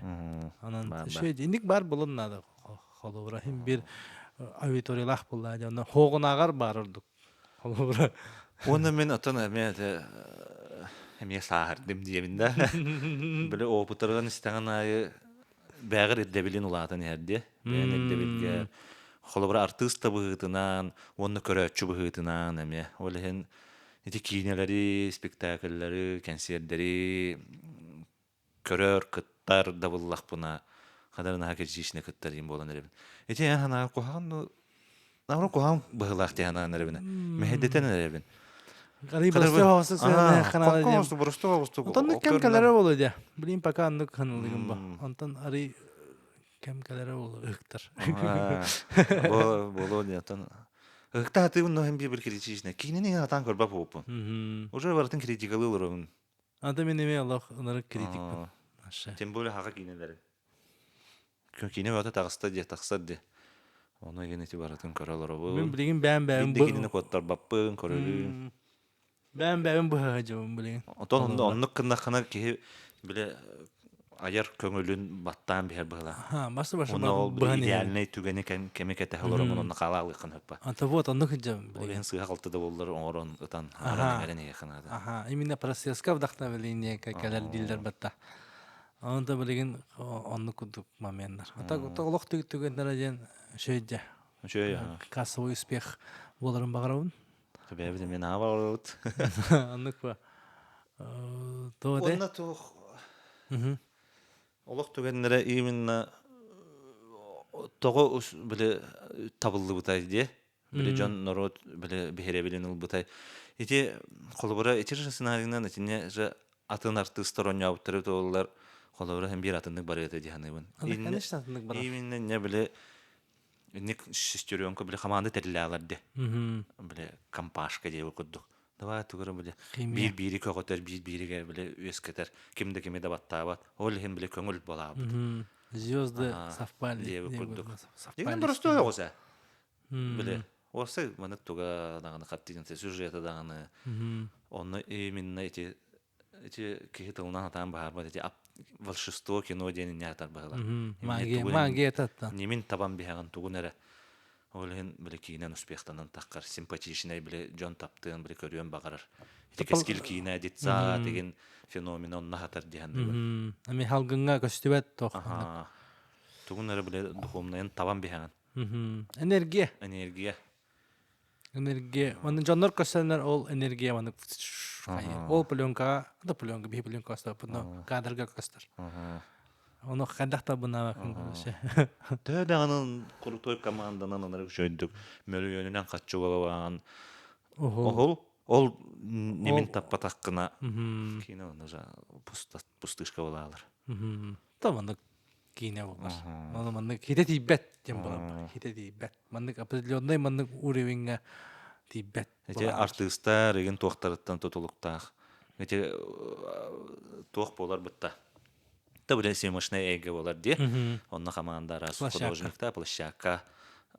Онон үчүгэй инник бар булун надо холобура хим бир аудиториялаах буллаа онно хоогунааҕар баар ордук холобура. Уонна мен отон эмиэ эмиэ сааһырдым диэбин да. Били опыттарынан истэҕин аайы бэҕэр ирдэбилин улаатан иһэр диэ. Бэйэн ирдэбилгэ холобура артыыс да быһыытынан уонна көрөөччү быһыытынан эмиэ. Ол иһин ити киинэлэри, спектакльлары, кэнсиэрдэри көрөр, кыттар да буллахпына, ханар наһаа критичнэ кыттар диэн буолан эрэбин. Ити эн санаа куһаҕан ну наоборот куһаҕан быһыылаах дии санаан эрэбин. Мэһэйдэтэн эрэбин. Арый простой оҕусу сыһыаннаах диэн. Простой оҕусту. Онтон кэм кэлэрэ буолуо дии. Блин, пока оннук ханалыгым ба. Онтон арый кэм кэлэрэ буолуо ыһыктар. Буолуо дии. Онтон ыһыкта хатыыбын но хем бир критичнэ. Киинини атаан көрбөт буолуппун. Уже барытын критикалыы олоробун. Ата мен эме олох ынырык критикпин. Тем более хаха киинелери. Киинэ бөҕөтө таҕыста дии, тахсар дии. Ону игин ити барытын көрө олоробун. Мин билигин бэйэм бэйэм Биир да киинэни куоттарбаппын, көрөрүм. Бэйэм бэйэм быһа дьыбын билигин. Отон онно оннук гыннаххына киһи биле айар көҥүлүн баттаан биһэр быһыла. Басы башы Уонна ол идеальнай түгэни кэми кэтэһэ олоромун онно хаалаалыаххын хөппө. Ата вот оннук сылдьабын. Ол иһин сыыһа-халты да буоллар оҥорон ытан ааран иҥэрэн иһиэххин наада. Аха, именно процесска вдохновление кэлэр дииллэр батта. Онон да билигин оннук курдук моменнар. Ата олох түгэннэрэ диэн үчүгэй Үчүгэй. Кассовый успех буоларын баҕарабын. Бэйэбит эмиэ наһаа баҕарабыт. Оннук ба. Уонна туох олох түгэннэрэ именно тоҕо били табыллыбытай диэ били дьон норуот били биһирэбилин ылбытай ити холобура ити же сценарийынан итинне же атын артыыстар оонньообуттары туоллар холобура һин биир атыннык барыата дии саныыбын конечно атыннык барар именно не били инник шестеренка били хамаанда тэрилээлэр де били компашка диэби курдук давай тугура били биир биири көҕөтөр биир бииригэ били үөскэтэр ким да кими да баттаабат ол иһин били көҥүл болаабыт звезды совпали диэби курдук дигэн простой оҕуса били уопсай маны туга даҕаны картинка сюжета даҕаны онно именно эти ити киһи тылынан атаан баһаарбат ити волшебство кино диэн инне атар баһылар магия магия татта нимин табан биһэҕин тугун эрэ ол иһин били киинэн успехтанан таххар симпатичнай били дьон таптыан били көрүөн баҕарар ити кэскил киинэ детса деген феномен онно хатар диһэн эми халгыҥҥа көстүбэт тох тугун эрэ били духовнайын табан биһэҕин энергия энергия Энергия. Манна дьоннор көрсөннөр ол энергия маннык ол пленкаҕа да пленка биһи пленка но кадрга көстөр. Ону хайдах да бынаабаккын короче. Төһө даҕаны крутой команданан ынырык үчүгэйдик мөлүйүөнүнэн хаччылалаан оһол ол немин таппатаххына киинэ онно пустышка буолаалар. То маннык киинэ буолар. Ону маннык хитэ тиийбэт диэн буолар. Хитэ тиийбэт. Маннык определенный маннык уровеньҥа тиийбэт. Ити артыыстар игин туохтарыттан тутулуктаах. Ити туох буолар бытта. Та бile съемочная эйгэ болар дии. Онно команда араас художникта, площадка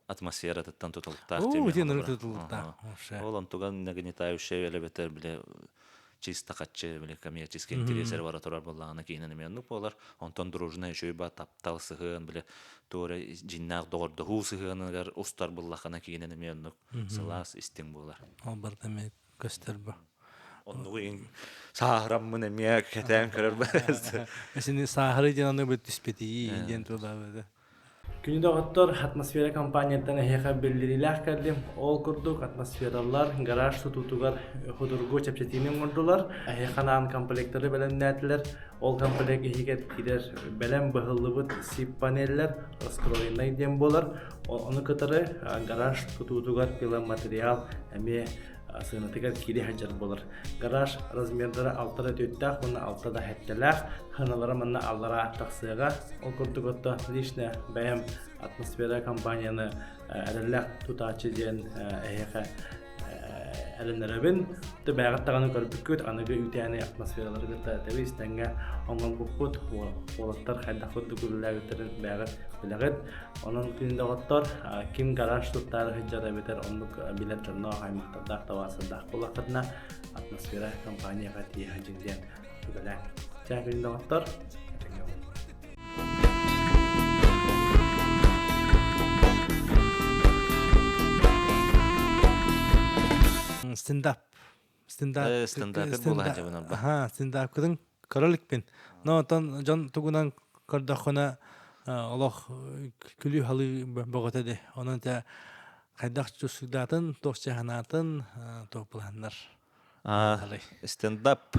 атмосфератыттан тутулуктаах Оо, итин тутулуктаах. Ол онтуган нагнетающая элебетер биле чисто хаччы биле коммерческий интерес бара турар буоллаҕына киинэн эмиэ оннук буолар. Онтон дружина үчүгэй ба таптал сыһыан биле туора дьиннээх доҕордоһуу сыһыаныгар устар буллахына киинэн эмиэ оннук сылаас истиҥ буолар. Ол барыта эмиэ көстөр бу. Оннугу ин сааһыраммын эмиэ кэтээн көрөр Сини сааһыры диэн аны бит түспэтии диэн тыллаабыта. Күнү доҕоттор, атмосфера компанияттан эһиэхэ биллириилээх кэллим. Ол курдук атмосфералар гараж тутуутугар худургу чэпчэтиини оҥордулар. Эһиэхэ анаан комплектары бэлэмнээтилэр. Ол комплект иһигэр киирэр бэлэм быһыллыбыт сип-панеллэр раскроеннай диэн буолар. Ону кытары гараж тутуутугар пиломатериал эмиэ сыанатыгар киирэ сылдьар буолар. Гараж размердара алта да түөттээх уонна алта да сэттэлээх, сыаналара манна аллараа тахсыаҕа. Ол курдук отто лично бэйэм атмосфера компанияны эрэллээх тутааччы диэн эһиэхэ эрэнэрэбин. Бэйэҕит даҕаны көрбүккүт, аныгы үүтээни атмосфералары кытта тэбис тэҥҥэ оҥорбуппут. Уолаттар хайдах курдук үлэлээбиттэрин бэйэҕит билэҕит. Онон күн доҕоттор, ким гараж туттаары сылдьар эбэтэр оннук билэр дьонноох, аймахтардаах, табаарыстардаах буоллаххытына, атмосфера компанияҕа тиийэ сылдьыҥ диэн сүбэлээҥ. Чэ, күн доҕоттор, этэҥҥэ буолуҥ. Стендап. Стендап. Стендапер буола сылдьабын арба. Аха, стендапкытын көрө иликпин. Но оттон дьон тугунан көрдөххүнэ олох күлүү-халыы бөҕөтө де. Онон те хайдах чувствуйдаатын, туох чаһанаатын, туох былааннар. Стендап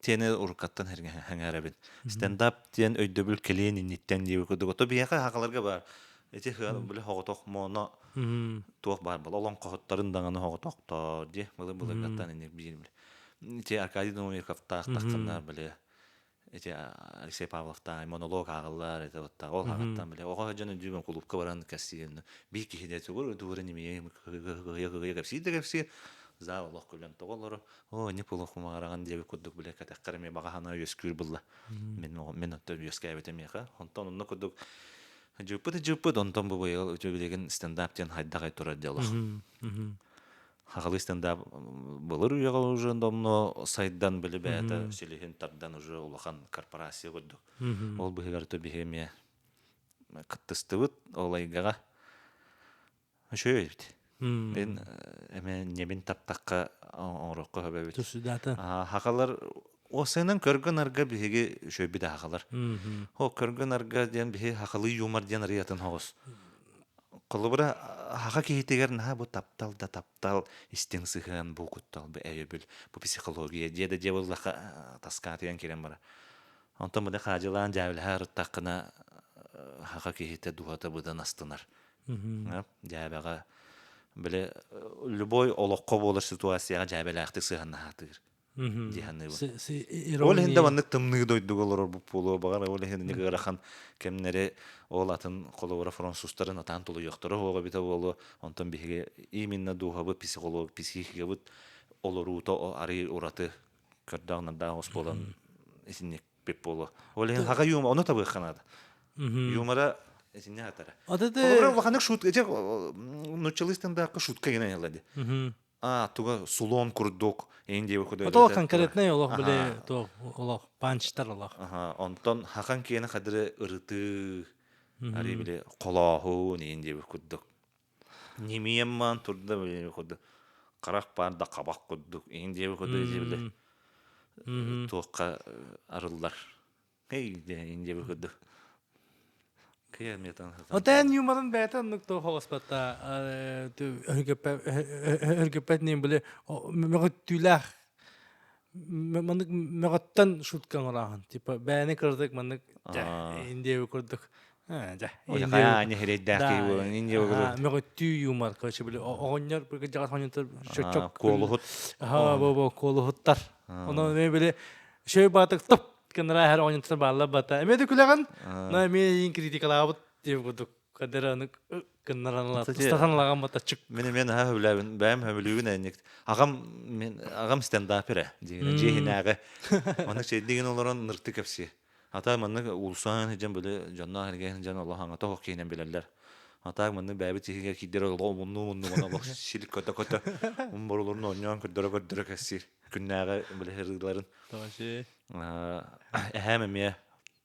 тиэни уруккаттан хэҥээрэбин. Стендап диэн өйдөбүл кэлиэн инниттэн диэби курдук. Ото биһиэхэ хахаларга баар. Ити били хоҕотох моно туох баар был олоҥхоһуттарын даҕаны хоҕотохтор дии былыр былыргаттан инник биир ити Аркадий Новиковтаах тахханнар били ити Алексей Павловтаах монолог ааҕыллар это вот ол хаҕаттан били оҕо дьон өйдүүбүн кулуупка баран кэссиэн биир киһи дэ тугур тугур немее кыһыйа кэпсиир да кэпсиир зал олох күлэн тоҕолору оо не полохумараҕан диэби курдук биле кэтэххэр эмиэ баҕа санаа үөскүүр булла мен мен оттон үөскээбитим миэхэ онтон онно курдук Дьыппыт дьыппыт, онтон бу быйыл билигин стендап диэн хайдах турар дьолох. Хахалы стендап былыр үйэҕэ уже домно сайдан били бэйэтэ силиһин тардан уже улахан корпорация курдук. Ол быһыгар то биһи эмиэ кыттыстыбыт ол айгаҕа. Үчүгэй эбит. Мен эме небин таптахха оҥороххо хөбөбүт. Хахалар осынан көргөн арга биһиги үчүгэйбит хахалар. Хо көргөн арга диэн биһи хахалы юмор диэн арыйатын хоҕус. Холобура хаха киһитигэр наһаа бу таптал да таптал истиҥ сыһыан бу куттал бу өйөбүл бу психология дьиэ да дьиэ буоллахха таскаатыйан киирэн бара. Онтон бу хаадьылаан дьээбэлэһэ арыттаххына хаха киһитэ дууһата быдан астынар. Дьээбэҕэ били любой олоххо буолар ситуацияҕа дьээбэлээхтик сыһыаннаһаатыыр дии саныыбын. Ол иһин да маннык тымныы дойдуга олорорбут буолуо баҕар ол иһин ини ыарахан кэмнэри ол атын холобура французтарын атаан тулуйуохтара суоҕа эбитэ буолуо онтон биһиги именно дууһабыт психолог психикабыт олоруута арый ураты көрдөөх нардаах ос буолан итинник бит буолуо. Ол иһин хака юмор ону табыахха наада. Юмора итинне атара. Холобура улаханнык шутка дьэ нуччалыы стендапка шутка гынан ылла ди. А туга сулон курдук эйин диэби куду. Ото конкретный олох биле то олох панчтар олох. Аха, онтон хахан киэни хадыры ырытыы ари биле холооһун эйин диэби курдук. Немиэммаан турда биле курдук. Харах баар да хабах курдук эйин диэби курдук биле туохха арыллар. Эй диэн диэби курдук. Отен юморын бэйэтэ оннук туох оҕуспатта өргөппөт ним били мөҕүттүүлээх маннык мөҕөттөн шутка оҥорооһун типа бэйэни кырдык маннык индиэби курдук мөҕүттүү юмор короче били оҕонньор кырдьаҕас оҕонньоттор чочок куолуһут бо куолуһуттар онон эмиэ били шөй баатык топ кыннара эһэр оҕонньоттор бааллар бата эмиэ да күлэҕин но эмиэ иин критикалаабыт диэбит курдук кадера аны кыннараналаат устатаналаган батачык Мин эмиэ наһаа сөбүлээбин бэйэм сөбүлүүбүн энник аҕам мен аҕам стендапер ээ дьиэһинээҕи маннык чэйдигин олорон нырты кэпсиэ. Ата маннык уулусаан дьон били дьонноох эргэн дьон олох аҥата оһох киһинэн билэллэр. Ата маннык бэйэбит иһигэр киирдэр олох умуннуу умуннуу олох сил көтө-көтө умборуларын оонньоон көрдөрө-көрдөрө кэссиир. Күннээҕи били ырыыларын. Эһээм эмиэ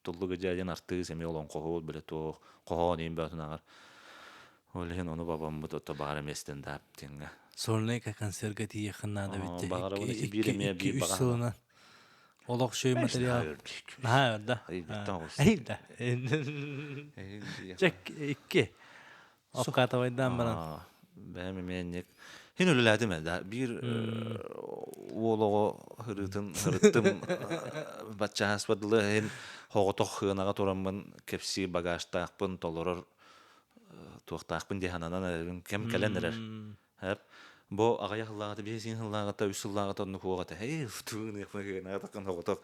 Туллук Ыдьаа диэн артыыс эмиэ олоҥхоһут били туох хоһоон иин бөҕөтүн ааҕар. Ол иһин ону бабаммыт ото баҕар эмиэ стендап диэҥҥэ. Сольнай концерга тиийиэххин наада битте. Баҕарабын ити биир эмиэ биир үс баҕа. сылынан. Олох шөй материал. Наһаа да. Эй да. Чек икки. Обкатывайдаан баран. Бэйэм эмиэ инник. Хин үлэлээтим ээ да. Биир уол оҕо ырыытын ырыттым баччааспа дылы иһин хоҕотох хыанаҕа тураммын кэпсии багажтаахпын толорор туохтаахпын дии сананан эрэбин кэм кэлэн эрэр. Бу аҕыйах сыллааҕыта, биэс сыллааҕыта, үс сыллааҕыта оннук уох этэ. Эй, тыыныахпын хыанаҕа таххан хоҕотох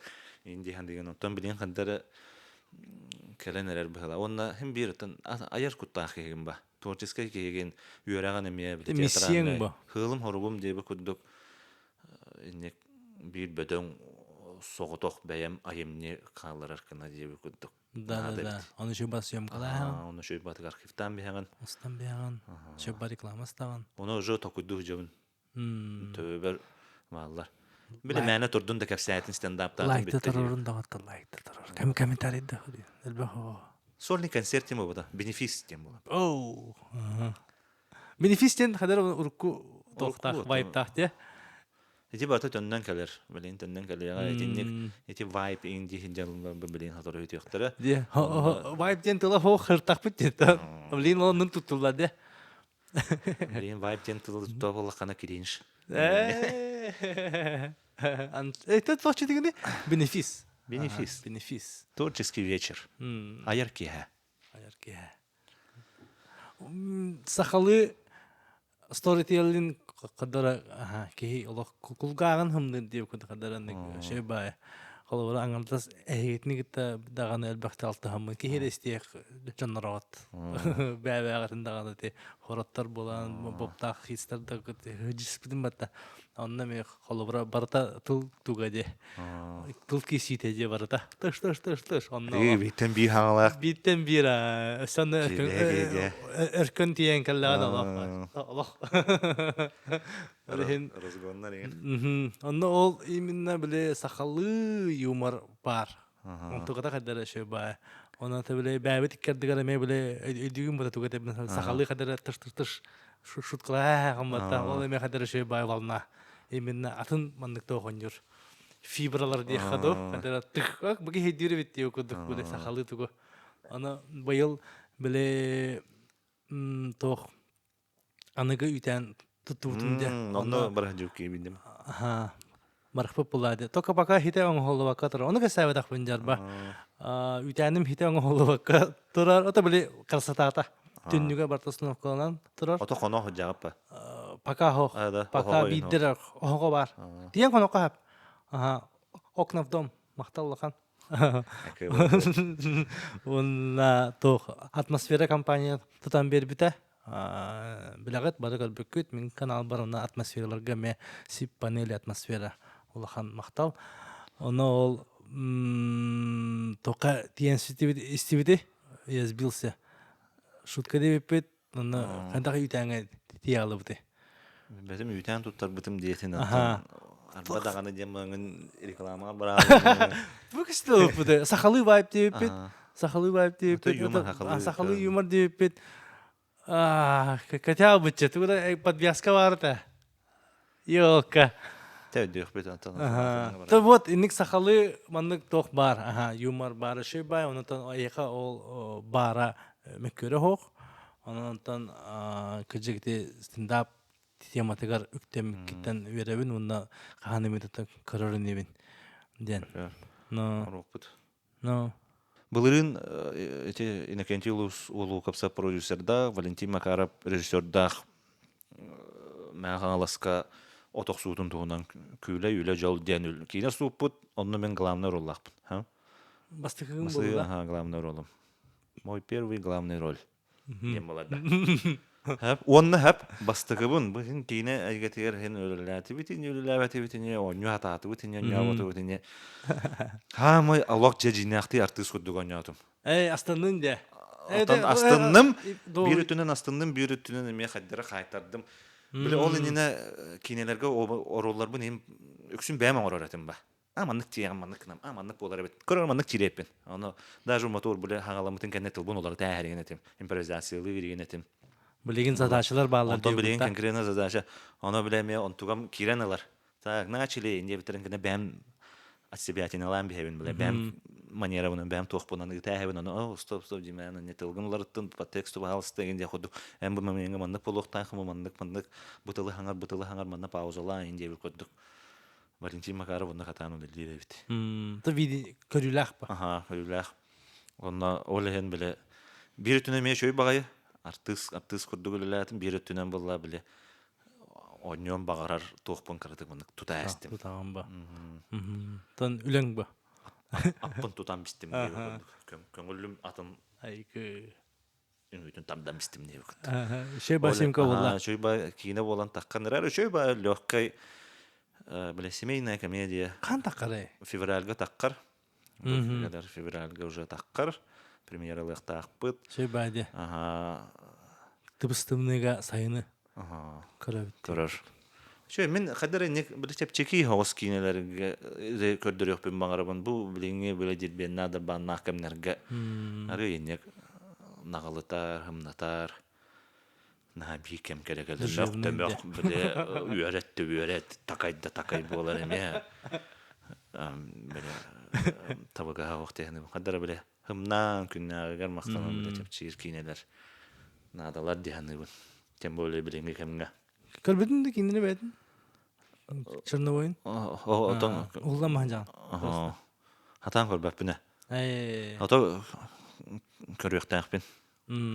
ин дии саныыгын. Оттон билигин ханна эрэ кэлэн эрэр быһыылаах. Уонна син биир оттон айар куттаах киһигин ба. Творческай киһигин, үөрэҕин эмиэ Миссияҥ бу. Хыылым-хоругум диэбит курдук инник биир бөдөҥ соҕотох бэйэм айымньы хаалларар гына диэбит курдук. Да, да, да. Ону үчүгэй бас съемкалааһын. Ону үчүгэй батык архивтаан биһэҕин. Устан биһэҕин. Үчүгэй бар реклама ыстаҕын. Ону уже токуйдуу сылдьабын. Төбөбөр бааллар. Били мээнэ турдун да кэпсээтин стендаптаатын Лайкта турорун даҕаттар лайкта турор. Кэм комментарий да элбэх Сольный концерт тем буолбута. Бенефис тем буолар. Оу. Бенефис диэн хадar урукку туохтаах вайптаах те. Ити барыта төннөн кэлэр. Билин төннөн кэлиэҕэ. Итинник ити вайп инди дьаллар билин хатору үтүөхтөрө. Де. Вайп диэн тыла хоох хыртахпыт диэн. Билин оннун туттуллар де. Билин вайп диэн тылы тутта буоллаххына кринж. Это творческий дегенде бенефис. Бенефис. Бенефис. Творческий вечер. Аяр киэһэ. Аяр киэһэ. Сахалыы сторителлин кадара киһи олох кулгааҕын хымныыр диэбит курдук хадараннык шөй баай холобура аҥардас эһигитини кытта даҕаны элбэхтэ алтыһаммын киһи эрэ истиэх дьоннороҕот бэйэ-бэйэҕитин даҕаны ити хороттор буолан боптаах хистар да дьиспитин батта онно эмиэ холобура барыта тыл туга дии тыл киисиитэ дии барыта тыш тыш тыш тыш онно бииртэн биир хаҥалаах бииртэн биир өссө өркөн тиийэн кэллэҕин олох олох разгоннар иһин онно ол именно били сахалыы юмор баар онтуката хайдара шөй баа онон били бэйэбит иккэрдигэр эмиэ били өйдүүгүн бата туга тэбин сахалыы хайдара тыш тыш тыш шуткалаа хамматта ол эмиэ хайдара шөй баа волна именно атын маннык тоохонньур фибралар диэххэ дуу хайдара тых бу киһи өйдүүр эбит диэ курдук били сахалыы тугу аны быйыл били туох аныгы үүтээн туттубутум дьэ. Онно бараһдьукки билдим. Аха. Барахпыт булаа Только пока хите оҥоһуллубакка турар. Ону кэсээбэтэх дьарба. Үүтээним хите оҥоһуллубакка турар. Ото били красотата. Түннүгэ барта установкаланан турар. Ото хоно ходжагаппа. Пока хох. Пока биирдер оһоҕо бар. Тиен хонокко хап. Аха. Окна в дом. Махтал улахан. Уонна туох атмосфера компания тутан биэрбитэ. Билэҕит, бары көрбүккүт, мин каналбар онно атмосфераларга эмиэ сип панели атмосфера улахан махтал. Ону ол туохха тиийэн истибити, я сбился. Шутка диэбиппит, онно хайдах үүтээҥҥэ тиийэ аалыбытый? Бэтим үүтээн туттарбытым диэтин антон арба даҕаны диэн маңын рекламаҕа бараабын. Бу кистелуппут сахалыы вайп диэбиппит. Сахалыы вайп диэбиппит. Сахалыы юмор диэбиппит. Хотя бы тугу подвязка баарыта. Ёлка. Төдүөхпүт антон. То вот инник сахалыы маннык туох баар. Аха, юмор баара шөй бай, онтон айыха ол баара мөккүөрэ хоох. Онон кырдьык ити стендап тематыгар үктэммиккиттэн үөрэбин уонна хаһан эмит көрөр инибин диэн. Но Оруокпут. Но Былырыын ити Иннокентий Улуукапса продюсердаах, Валентин Макаров режиссердаах Мэҥэ Хаҥаласка от охсуутун туһунан күүлэй үлэ дьол диэн киинэ сууппут, онно мин главный роллаахпын. Бастакыгын буолла. Ага, главный ролум. Мой первый главный роль. Диэн буолар да. Хэп, уонна хэп, бастакыбын, бу син киинэ эйгэтигэр син үлэлээтибит ини, үлэлээбэтибит ини, оонньуу хатаатыбыт ини, оонньообутубут ини. Хаамай олох дьэ дьиҥнээхтии артыыс курдук оонньоотум. Эй, астыннын дьэ. Оттон астынным, биир өттүнэн астынным, биир өттүнэн эмиэ хайдары хаайтардым. Били ол иннинэ киинэлэргэ оруолларбын иһин үксүн бэйэм оҥорор этим ба. А маннык тиэҕим, маннык гынам, а маннык буолар эбит. Көрөр маннык тириэппин. Ону даже мотор били хаҥаламмытын кэннэ тылбын уларыта ээһэригин этим, импровизациялыы иригин этим. Билигин задачалар бааллар Онтон билигин конкретно задача. Ону билэ эмиэ онтугам киирэн ылар. Так, начали, диэбиттэрин кэннэ бэйэм от себя тиналаан биһэбин, бile бэйэм манерабынан, бэйэм туохпунан ыытааһабын, ону о, стоп, стоп, димэн, не тылгын уларыттын, по тексту пожалуйста, деген диэх курдук, эн бу момеҥҥа маннык буолуохтаах, бу маннык, маннык, бу тылы хаҥар, бу тылы хаҥар, манна паузалаа, ин диэбит курдук. Валентин Макаров онно хатаан үлэлиир эбит. То види көрүүлээх ба. Аха, көрүүлээх. Онно ол иһин бile биир өттүнэн эмиэ үчүгэй баҕайы, артыыс, артыыс курдук үлэлээтим, биир өттүнэн буолла бile оонньуон баҕарар туохпун кыратык маннык тута эстим. Тутаҕын ба. Тон үлэҥ ба. Аппын тутан бистим диэбит курдук. Көҥүлүм атын Айгы. үҥүүтүн тардан бистим диэбит курдук. Үчүгэй ба съемка буолла. Үчүгэй ба киинэ буолан таххан эрэр. Үчүгэй ба легкай бile семейная комедия. Хаан таххарай? Февральга таххар. Февральга уже таххар. Премьералыахтаахпыт. Үчүгэй ба диэ. Аха. Тыбыстымныга сайыны көрөбүт. Көрөр. Үчүгэй, мин хадыр инник били чэпчэки оҕус киинэлэргэ көрдөрүөхпүн баҕарабын. Бу билиҥҥи били дирбиэннээх дарбааннаах кэмнэргэ арыы инник наҕылытар, хымнатар наһаа биир кэм кэлэ кэлэ мөх төмөх били үөрэт үөрэт такай да такай буолар эмиэ били табыгаһа ох диэхини хадара били хымнаан күннээҕигэр махтанан били чэпчиир киинэлэр наадалар дии саныыбын тем более билиҥҥи кэмҥэ Көрбүтүн да кинини бэйэтин Черновойун отон улла маһан хатаан көрбөппүн ээ ото көрүөхтээхпин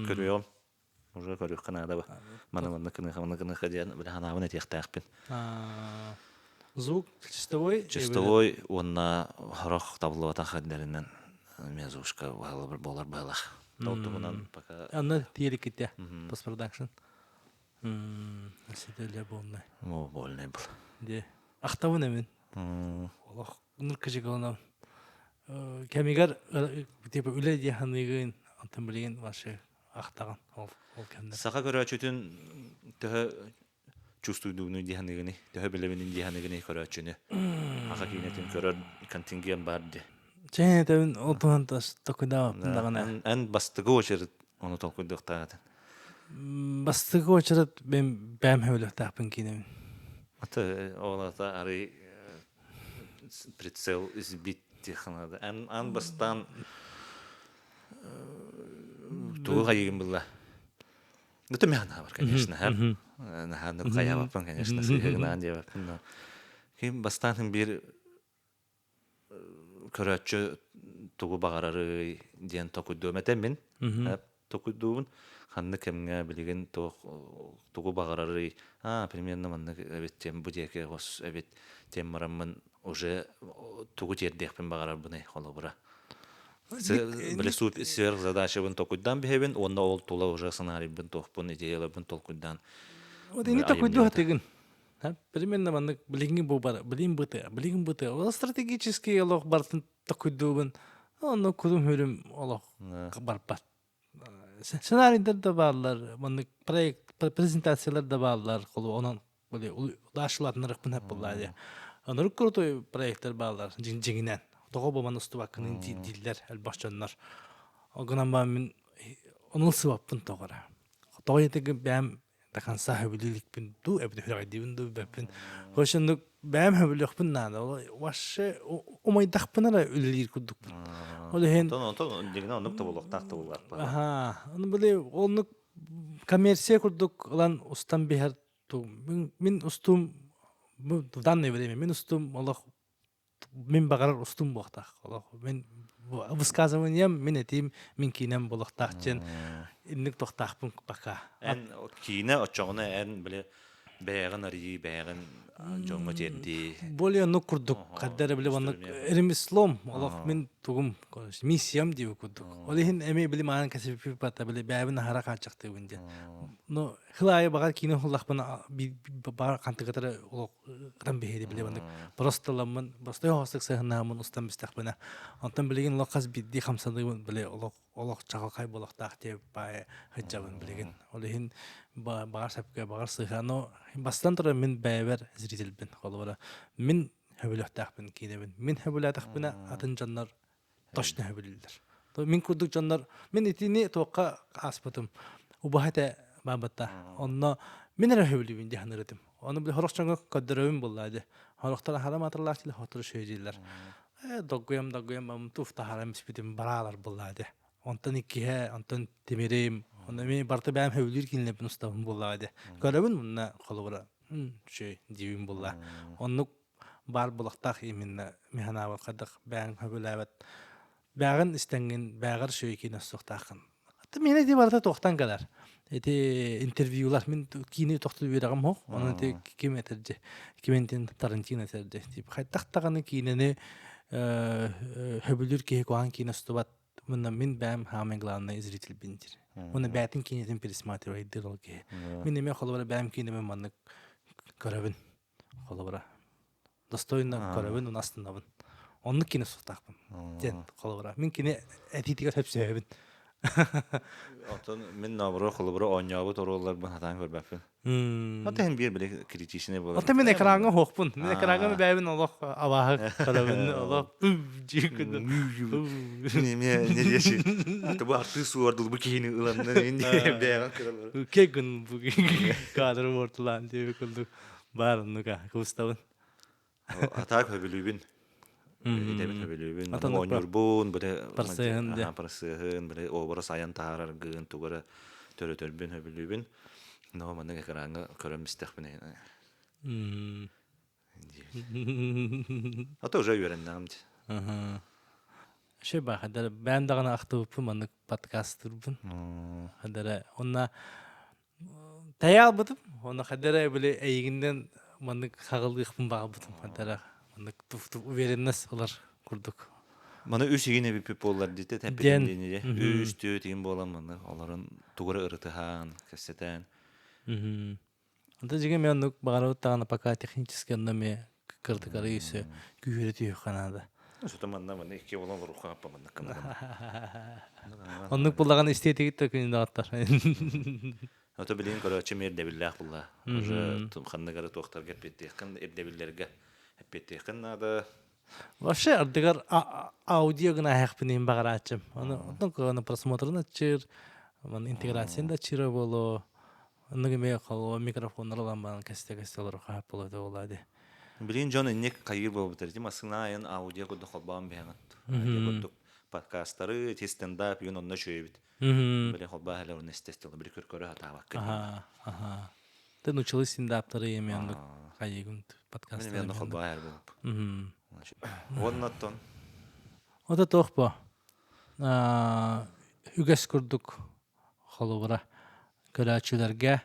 көрүөҕүм уже көрүөххэ наада ба маны манна кыныха манна кыныха диэн бile ханаабын этиэхтээхпин звук чистовой чистовой уонна хорох табыллыбатах эрдэринэн мезушка буолар быһалах ол туһунан пока анна тиэрикките постпродакшн сителе буолнай о больный был де ахтабын эмин олох ныркыжыгыланам кэмигэр типа үлэ дии ханыгын антон билигин вообще ахтаҕын ол ол кэмнэр Саха көрөөччүтүн төһө чувствуйдууну дии ханыгыный төһө билэбинин дии ханыгыный көрөөччүнү Аха киинэтин көрөр контингент бар ди Чэ, тэбин ол туһан тас токудаабаппын даҕаны. Эн бастакы очередь ону толкуйдуохтаах этин. Бастакы очередь мен бэйэм хөбүлүөхтээхпин киинэбин. Ата ол ата арый прицел избит тиханада. Эн ан бастаан тугу хайыгын булла? Ну ты меня бар, конечно, Наһаа хайабаппын, конечно, сыһыгынаан диэбэппин, но ким бастаан бир көрөөччү тугу баҕарарый диэн толкуйдуом этэ мин толкуйдуубун ханнык кэмҥэ билигин туох тугу баҕарарый аа примерно маннык эбит тем бу диэки хос эбит тем бараммын уже тугу тиэрдиэхпин баҕарарбыный холобура били сверхзадачабын толкуйдаан биһэбин уонна ол тула уже сценарийбын туохпун идеяларбын толкуйдаан Вот ини толкуйдуу хатыгын Примерно маннык билиҥҥи бу бар, билим быты, билигин быты. Ол стратегический олох бартын токуйдуубун. Онно кудум хүрүм олох барбат. Сценарийдар да бааллар, маннык проект, презентациялар да бааллар. Холу онон били даашылатынарыкпын хап буллаа дии. Онорuk крутой проекттар бааллар дьиҥинэн. Тоҕо бу маны устубаккын дииллэр элбэх дьоннор. Ол гынан баран мин ону ылсыбаппын тоҕо эрэ. Тоҕо диэтиги бэйэм до конца сөбүлүү дуу эбэтэр сүрэҕэйдиибин дуу билбэппин. Короче, оннук бэйэм сөбүлүөхпүн наада. Ол вообще умайдахпына эрэ үлэлиир курдукпун. Ол иһин Онтон онтон дьиҥинэн оннук да буолуохтаах да буолуохтаах. Аха. Ону били оннук коммерция курдук ылан устан биһэр мин устуум в данное время мин устуум олох мин баҕарар устун буолуохтаах. Олох мин высказыванием, мин этиим, мин киинэм буолуохтаах диэн инник тохтаахпын пока. Эн киинэ оччоҕуна эн били Бэйэҕин арыйыы, бэйэҕин дьоҥҥо тиэрдии. Более оннук курдук хардара били маннык ремеслом олох мин тугум миссиям диэбит курдук. Ол иһин эмиэ били маан кэсиппит бата били бэйэбин аһара хааччахтыыбын диэн. Но хыл аайы баҕар киинэ уһуллахпына баар хантыгатара олох ытан биһиэри били маннык просто ламмын просто оһосук сыһыннааммын устан бистэхпинэ. Онтон билигин олох хас биирдии хамсаныыбын били олох олох чаҕылхай буолуохтаах диэбит баайа сылдьабын билигин. Ол иһин баҕар сөпкө, баҕар сыыһа. Но бастан туран мин бэйэбэр зрительбин. Холобура, мин сөбүлүөхтээхпин киинэбин. Мин сөбүлээтэхпинэ атын дьоннор точно сөбүлүүллэр. Мин курдук дьоннор мин итини туохха ааспытым. Убаһа этэ баабатта. Онно мин эрэ сөбүлүүбүн дии саныыр этим. Ону били сорох дьоҥҥо көрдөрөбүн буоллаа дии. Сорохтор аһара маатырлаах дии, сорохтор үчүгэй дииллэр. Доггуйам доггуйам туф таһааран испитим бараалар буоллаа дии. Онтон иккиһэ, онтон тимирим, онно эмиэ барыта бэйэм сөбүлүүр кинилэрбин устабын буоллаҕа дии. Көрөбүн мунна холобура үчүгэй диибин буолла. Оннук баар буолуохтаах именно мин санаабар хайдах бэйэҥ сөбүлээбэт бэйэҕин истэҥҥин бэйэҕэр үчүгэй киинэ устуохтааххын. Миэнэ ити барыта туохтан кэлэр? Ити интервьюлар мин киини тохтуу үөрэҕим суох. Онон ити ким этэр дьэ Квентин Тарантино этэр дьэ. Типа хайдах даҕаны киинэни сөбүлүүр киһи куһаҕан киинэ устубат. Мунна мин бэйэм самый главный зрительбин диир. Уонна бэйэтин киинэтин пересматривайдыыр ол киһи. Мин эмиэ холобура бэйэм киинэбин маннык көрөбүн. Холобура достойно көрөбүн уонна астынабын. Оннук кини суохтаахпын диэн холобура. Мин кини этиитигэр сөпсөһөбүн. Оттон мин наоборот холобура оонньообут оруолларбын хатаан көрбөппүн. Оттон иһин биир били критичный буолар. Оттон мин экраҥҥа суохпун. Мин экраҥҥа бэйэбин олох абааһы көрөбүн. Олох Не не деши. Аты бу артыыс суордул бу киһини ыланна бэйэҕин көрөлөр. Кегын бу кадр уортулаан диэби курдук баар оннука кыбыстабын. Атаак хөбүлүүбүн. Идэбин хөбүлүүбүн. Оонньуурбун, били Парсыаһын де. Парсыаһын, били образ айан таһаараргын, тугу эрэ төрөтөрбүн хөбүлүүбүн. Но маннык экраҥҥа көрөн истэхпинэ А то уже үөрэннэҕим дии. Шөй баахадара бэйэм даҕаны ахтыбыппын маннык подкастырбын. Хадара онна Тэйэ албытым. Онно хайда эрэ били эйигиннэн маннык хаҕылыахпын баҕарбытым. Хайда эрэ маннык уверенность ылар курдук. Маны үс игин эбиппит буоллар дите тэппитим диэни үс түөрт игин буолан маны олорон тугу эрэ ырытыһаан, кэпсэтэн. Онто дьиҥэ мен оннук баҕарабыт даҕаны пока технически онно эмиэ кырдыкары өссө күүһүрэ түһүөххэ наада. Сото манна манна икки буолан олоруохха аппа маннык гына. Оннук буллаҕына истиэтигит да күнүн даҕаттар. Ото билигин көрөөччү эмиэ ирдэбиллээх булла. Уже ханнык эрэ туохтарга эппиэттиэххин ирдэбиллэргэ эппиэттиэххин наада. Вообще ардыгар аудио гына аһыахпын иһин баҕарааччым. Аны онтон кыаны просмотрын аччыыр, интеграцияны да аччыыра буолуо. Оннук эмиэ холуо микрофоннар ылан баран кэстэ-кэстэ олорор хаһап буолуо буолаа дии. Билигин дьон инник хайыыр буолбуттар. Ити массыына айан аудио курдук холбоон биһэҕин. Аудио курдук подкастары, ити стендап юн онно үчүгэйбит. Били холбоо эле онно естественно били көрө хатаабакка. Аха, аха. Ты научилась стендаптары эми оннук хайыгын подкастары. Мен онно холбоо эр болуп. Уоннаттон. Ота туох бо? Үгэс курдук Холобура, көрөөччүлэргэ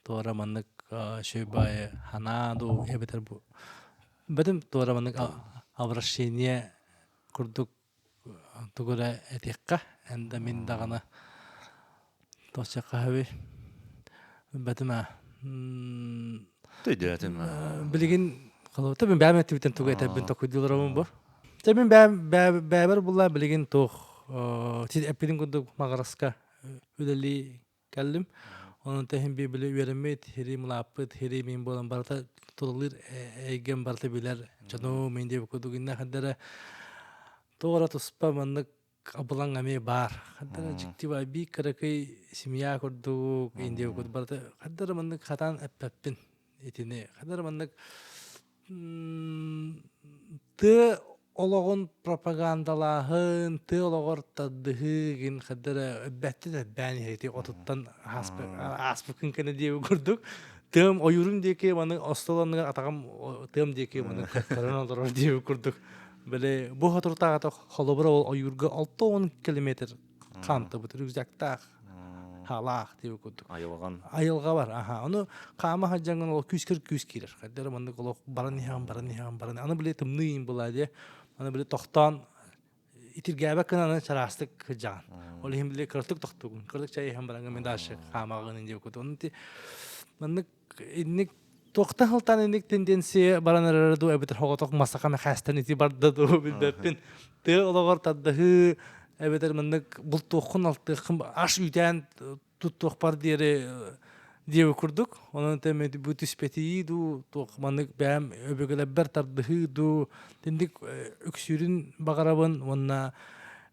туора маннык үчүгэй санаа дуу эбэтэр бу бөтүм туора маннык обращение курдук тугу эрэ этиэххэ эн да мин даҕаны туохчахха сөбүй бөтүм аа Өйдөөтүм. Билигин холобура мин бэйэм өттүбүттэн тугу этэрбин толкуйдууларамын бу. Дьэ мин бэйэм бэйэбэр булла билигин туох эппитин курдук Маҕараска үлэлии кэллим. Онон тэһин би били үөрэммит, хири мылааппыт, хири мин буолан барыта тулалыыр эйгэм барыта билэр дьонум мин диэбит курдук иннэ хардара туох эрэ туспа маннык абылаҥ эмиэ баар. Хардара дьикти баар биир кыракый семья курдук индия курдук барыта хардара маннык хатаан эппэппин итини хардара маннык тыа олоҕун пропагандалааһын, тыа олоҕор тардыһыы гин хардара эббэттин эббээн иһити отуттан ааспыккын кэнэ диэби курдук тыам ойуурум диэки маны остуол анныгар атаҕым тыам диэки маны көрөн олорор диэби курдук били бу соторутааҕыта холобура ол ойуурга 60 километр хаамтыбыт рюкзактаах. Таһаалаах диэби курдук. Айылҕан. Айылҕа бар, аха. Ону хаама сылдьаҥҥын ол күүскэр күүс киирэр. Хайдары маннык олох баран иһэҕин, баран иһэҕин, баран. Аны били тымныы иин буолаа дии. Аны били тохтоон итиргээбэт гына аны чараастык сылдьаҕын. Ол иһин били кыратык тохтугун. Кыратык чай иһэн бараҥҥын мен дальше хаамаҕын диэби курдук. Ону ти маннык инник туохтан сылтаан инник тенденция баран эрэрэ дуу эбэтэр соҕотох масаха мэхээстэн ити барда дуу билбэппин. Тыа олоҕор тардыһыы эбэтэр маннык бултуоххун алтыаххын аш үүтээн туттуохпар диэри диэби курдук. Онон тэм бу түспэтии дуу туох маннык бэйэм өбүгэлэрбэр тардыһыы дуу тинник үксүүрүн баҕарабын уонна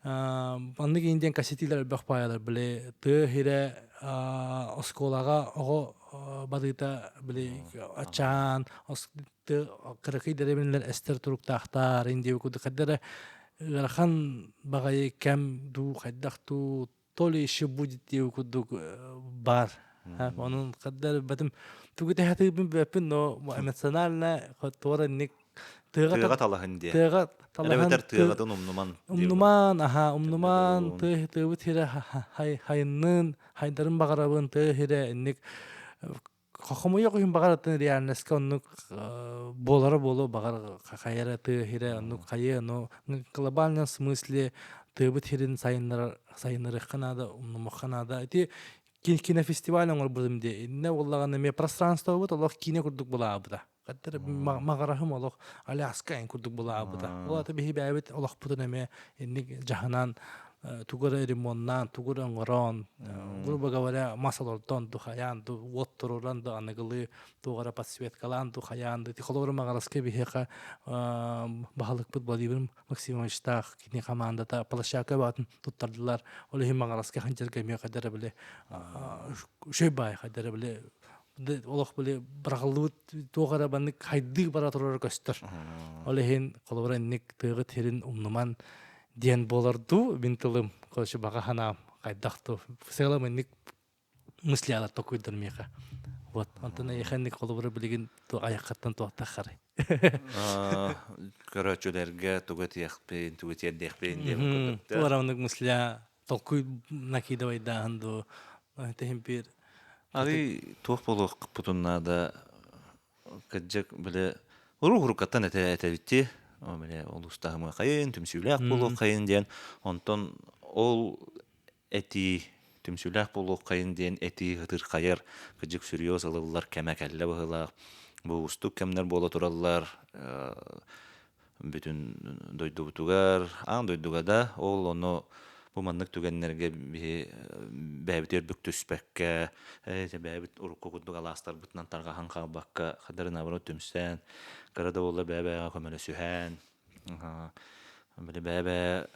маннык индиан кассетилэр элбэх паайалар били тыа сирэ оскуолаҕа оҕо барыыта били ачаан кыракый дэриэбинэлэр эстэр туруктаахтар индия курдук хайдара ыарахан баҕайы кэм дуу хайдах дуу то ли еще будет диэби курдук баар онун хаддар бэтим тугу тэхэтыыбын бэппин но эмоционально туора инник тыаҕа талаһын диэ тыаҕа талаһын эбэтэр тыаҕатын умнуман умнуман аха умнуман тыа тыабыт хирэ хайыннын хайдарын баҕарабын тыа хирэ инник хомойуох иһин баҕар реальностька оннук буолара буолуо баҕар хайара тыа хирэ оннук хайыа но глобальном смысле тыабыт хирин сайыннарар сайыннарыахха наада умнумуохха наада ити кинофестиваль оҥорбутум дии иннэ буоллаҕына эмиэ пространствобут олох киинэ курдук булаабыта Хаттар маҕараһым олох Аляска эн курдук булаабыта. Ол ата биһи бэйэбит олохпутун эмиэ инник дьаһанан тугу эрэ ремоннаан, тугу эрэ оҥорон, грубо говоря, мас олордон ду хайаан ду уот туруран ду аныгылыы туох эрэ подсветкалаан ду хайаан ду холобура маҕараска биһиэхэ баһылыкпыт Владимир Максимовичтаах кини командата площадка баатын туттардылар. Ол иһин маҕараска ханчарга эмиэ хайдара били үчүгэй баай хайдара били олох били быраҕыллыбыт туох эрэ баннык хайдыы бара турара көстөр. Ол иһин холобура инник тыаҕыт сирин умнуман диэн буолар дуу мин тылым короче баҕа санаам хайдах ту в целом инник мыслялар токуйдар миэхэ. Вот онтон эйиэхэ инник холобура билигин айаххаттан туохтаххарый? Көрөөччүлэргэ тугу этиэхпин, тугу тиэрдиэхпин диэн курдук. Туорамнык мысля толкуй накидывайдааһын дуу тэһин биир Арый туох буолуохпутун наада кырдьык били урук-уруккаттан этэ этэбитти били улуустаһымыахайын түмсүүлээх буолуоххайын диэн онтон ол этии түмсүүлээх буолуоххайын диэн этии ытырхайар кырдьык сүрүөс ылыллар кэмэ кэллэ быһыылаах бу уустук кэмнэр буола тураллар бүтүн дойдубутугар, аан дойдуга да ол ону бу маннык түгэннэргэ биһи бэйэбитигэр бүк түспэккэ, бэйэбит урукку курдук алаастарбытынан тарҕаһан хаалбакка, хадары наоборот түмсэн, кыра да буоллар бэйэ-бэйэҕэ көмөлөсүһэн, били бэйэ-бэйэ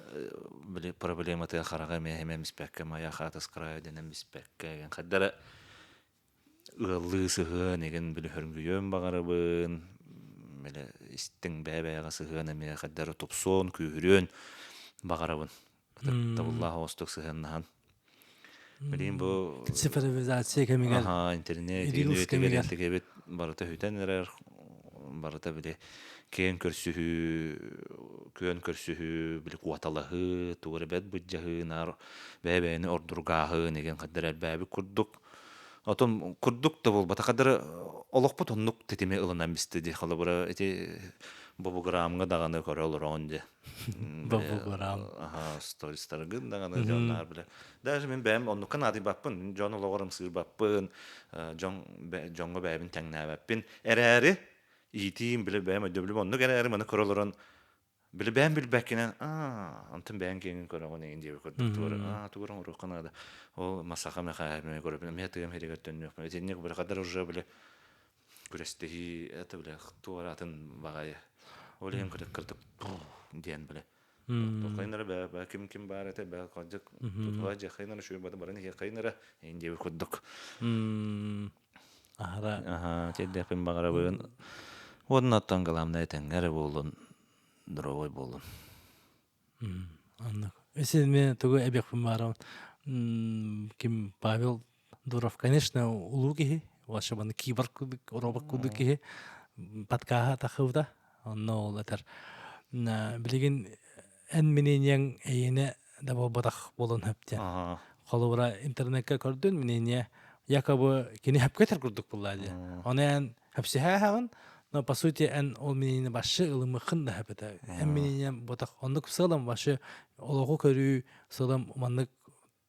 били проблематыгар хараҕа эмиэ эмиэ биспэккэ, мая хаатыс края дэнэн биспэккэ, хаддара ыаллыы сыһыан игин били хөргүйүөн баҕарабын били истиҥ бэйэ-бэйэҕэ сыһыан эмиэ хайдах эрэ тупсуон күүһүрүөн баҕарабын табыллаах оҕустук сыһыаннаһан билигин бу цифровизация кэмигэр аха интернет рилс кэмигэр эбит барыта сүтэн эрэр барыта били киэн көрсүһүү күөн көрсүһүү били куоталаһыы тугу эрэ бэт быдьаһыы наар бэйэ-бэйэни ордургааһын игин хайдах элбээбит курдук Отон курдук да буолбатах дары олохпут оннук тэтими ылынан бисти ди холобура ити бобуграмҥа даҕаны көрө олороон ди бобуграм аха стористаргын даҕаны дьоннаар биле даже мин бэйэм оннукка наадыйбаппын дьон олоҕор ымсыырбаппын дьон дьоҥҥо бэйэбин тэҥнээбэппин эрээри иитиим биле бэйэм өйдөбүлүм оннук эрээри маны көрө олорон Били бэйэм билбэккинэн аа онтон бэйэҥ киэҥин көрөҕүн эҥин диэбит курдук тугу аа тугу оҥоруохха наада ол масаха мэхээһэ көрөбүн эмиэ тыам иһигэр төннүөхпүн итинник били хаддар уже били күрэстэһии это били туора атын баҕайы ол иһин кырдык кырдык диэн били хайнара бэ бэ ким ким баар этэ бэ кырдык тутуа же хайнара шуй бата баран иһи хайнара эҥин диэбит курдук аһара аха тиэрдиэхпин баҕарабын уонна оттон главное этэҥҥэ эрэ буоллун здоровой буоллун оннук если мен тугу эбиэхпин баарабын ким Павел Дуров конечно улуу киһи вообще маны киборг курдук робот курдук киһи подкаһа тахыбыта онно ол этэр билигин эн мнениең эйиэнэ да буолбатах буолан сөп диэн. Холобура интернекке көрдүн мнение якобы кини хөпкөтөр курдук булла дии. Оны эн хөпсүһээһэҕин, но по сути эн ол мнение башы ылымыххын да хөпөтө. Эн мнение ботах оннук сыалам башы олоҕу көрүү сыалам маннык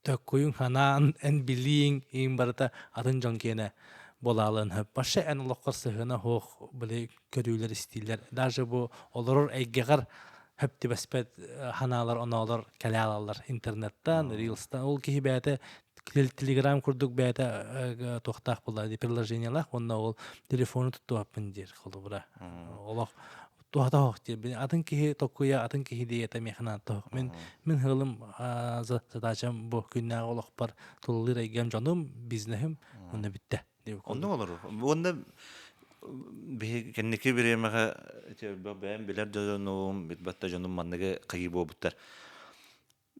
төккуйуҥ ханаан эн билииҥ иин барыта атын дьон киэнэ буолаалын хөп. Башы эн олоххор сыһыана суох били көрүүлэр истиилэр даже бу олорор эйгэҕэр хөп түбэспэт ханаалар оноолор кэлэ алаллар интернеттан рилстан ол киһи бэйэтэ телеграм курдук бэйэтэ туохтаах буолла приложениелаах уонна ол телефону туттуохпун диир холобура олох туһата суох диир атын киһи токуйа атын киһи диэтэ миэхэ наада мин мин ыалым задачам бу күннээҕи олохпор тулалыыр эйгэм дьонум бизнеһим уонна бүттэ. Оннук олорор. Уонна биһи кэнники бириэмэҕэ ити элбэх бэйэм билэр дьонум, билбэт да дьонум манныгы хайыы буолбуттар.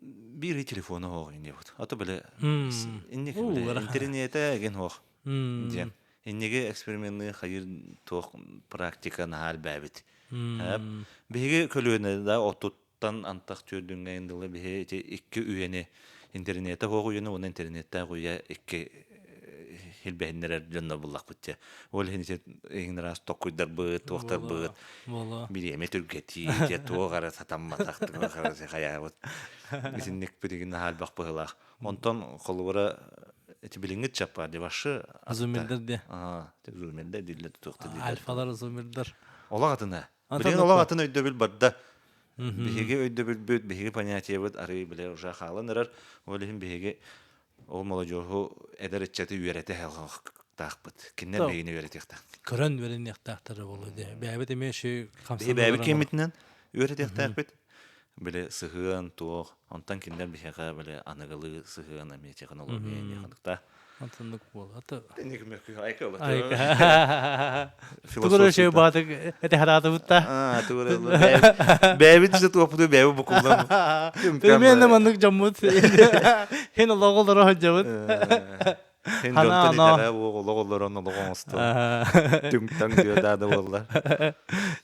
Биир телефону суох иннибут. Ото биле инник биле интернете эгин суох диэн. Инниги эксперименны хайыр туох практика наһаа элбээбит. Биһиги көлүөнэ да отуттан антах түөрдүҥҥэ дылы биһи ити икки үйэни интернете суох үйэни уонна интернеттээх үйэ икки хилбэһиннэрэр дьоннор буллахпыт дьэ. Ол иһин ити иһин токкуйдарбыт, туохтарбыт, бириэмэ түргэтии, дьэ туох эрэ сатамматах, туох эрэ хайаабыт. Итинник билигин наһаа элбэх быһыылаах. Онтон холобура ити билиҥҥи чаппа девашы Зумердер де. Аа, зумердер дииллэр туохта дииллэр. Альфалар зумердер. Олох атына. Билигин олох атын өйдөбүл барда. Биһиги өйдөбүлбүт, биһиги понятиебыт арый биле уже хаалан эрэр. Ол иһин биһиги ол молодежу эдэр ыччаты үөрэтэ таахпыт. Кинилэр биһигини үөрэтиэхтээхпит. Көрөн үөрэниэхтээхтэрэ буолуо дии. Бэйэбит эмиэ ши Биһи бэйэбит киэммитинэн үөрэтиэхтээхпит. Били сыһыан туох, онтон кинилэр биһиэхэ били аныгылыы сыһыан эмиэ технология диэханыктаах. Онтоннук буолла. Тэнник мөккү айка ылата. Айка. Тугура шөй баатык эте хараатыбыт та. Аа, тугура бэйэбит же туоппуту бэйэбит букуллан. Примерно маннык дьоммут. Хин олоҕолоро сылдьабыт. Хин дьонтон итэҕэ олох олорон олох оҥостон. Түҥ-таҥ диэдаада буолла.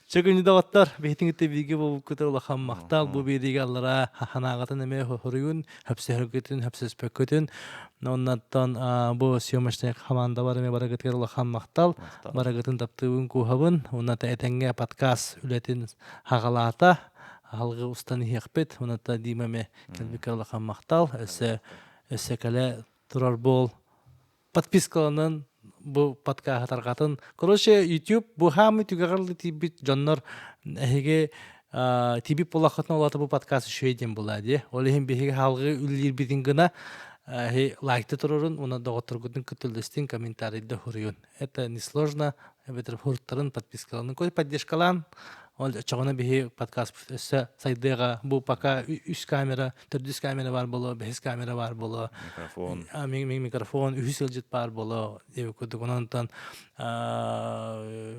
Чөкүнү доҕоттор, биһитиҥ бииргэ буолбуккутугар улахан махтал. Бу биэриигэ аллара ханаағытын эмиэ хоруйун, хөпсөһөргүтүн, хөпсөспөккүтүн. Оннаттан бу съемочная команда бар эмиэ барыгытыгар улахан махтал. Барыгытын таптыыбын, кууһабын. Уонна этэҥҥэ подкаст үлэтин хаҕалаата. Алгы устан иһиэхпит. Уонна Дима эмиэ кэлбиккэ улахан махтал. Өссө өссө кэлэ турар буол подпискаланан бу подкаһы тарҕатын. Короче, YouTube бу хаамы түгэҕэр тиийбит дьоннор эһиги тиийбит буоллаххытына ол бу подкаст үчүгэй диэн буолаа дии. Ол иһин биһиги халгы үлэлиирбитин гына эһи лайкты турорун уонна доҕотторгутун кытта үллэстин комментарийда хуруйун. Это несложно. Эбэтэр хуруттарын подпискаланын кой поддержкалаан ол чоҕуна биһи подкаст өссө сайдыаҕа бу пока үс камера төрдүс камера бар боло, бэһис камера бар боло, микрофон, микрофон, үһүс сылдьыт бар боло, диэбит курдук. Онон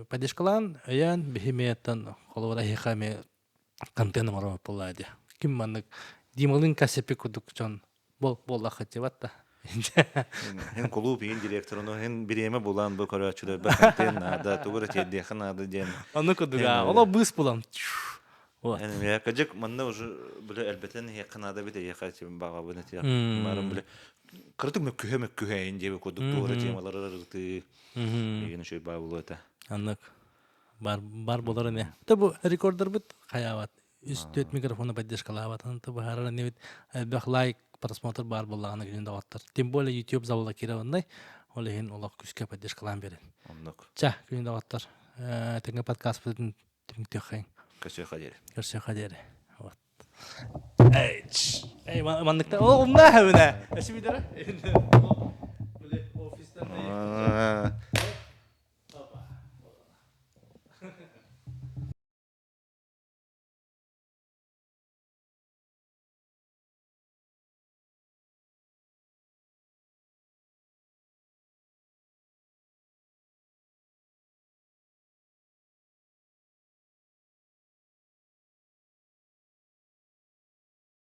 поддержкалаан, өйөөн, биһи миэттэн холобура эһиэхэ эмиэ контент оҥоробут буоллаа дии. Ким маннык Дималыын кассепи курдук дьон буоллаххыт дии батта. Һин кулууп иин директоруну һин бириэмэ булан бу көрөөччүлэрбэ контент наада, тугу эрэ тиэрдиэххэ наада диэн. Ону курдук, оло быыс булан. Вот. Кыдьык манна уже бile элбэтэн иһиэххэ наада бит эйиэхэ баҕабын этиэх. Барым бile кырытык мөккүһэ мөккүһэ ин диэби курдук туора темалары ырытыы. Егин үчүгэй баа буолуо этэ. Аннык бар бар болор эне. То бу рекордербыт хаябат. Үс төрт микрофона поддержкалаабат. Аны быһаарар инибит элбэх лайк, просмотр бар буоллаҕына күнүн доҕоттор. Тем более YouTube заблокированный. Ол иһин олох күскэ поддержкалаан берин. Оннук. Ча, күнүн доҕоттор. Тэҥҥэ подкастпытын түмүктүөххэйиҥ. Көрсүөххэ диэри. Көрсүөххэ диэри. Вот. Эй, эй, манныкта. О, умна хэвнэ. Эсимидера. Офистан.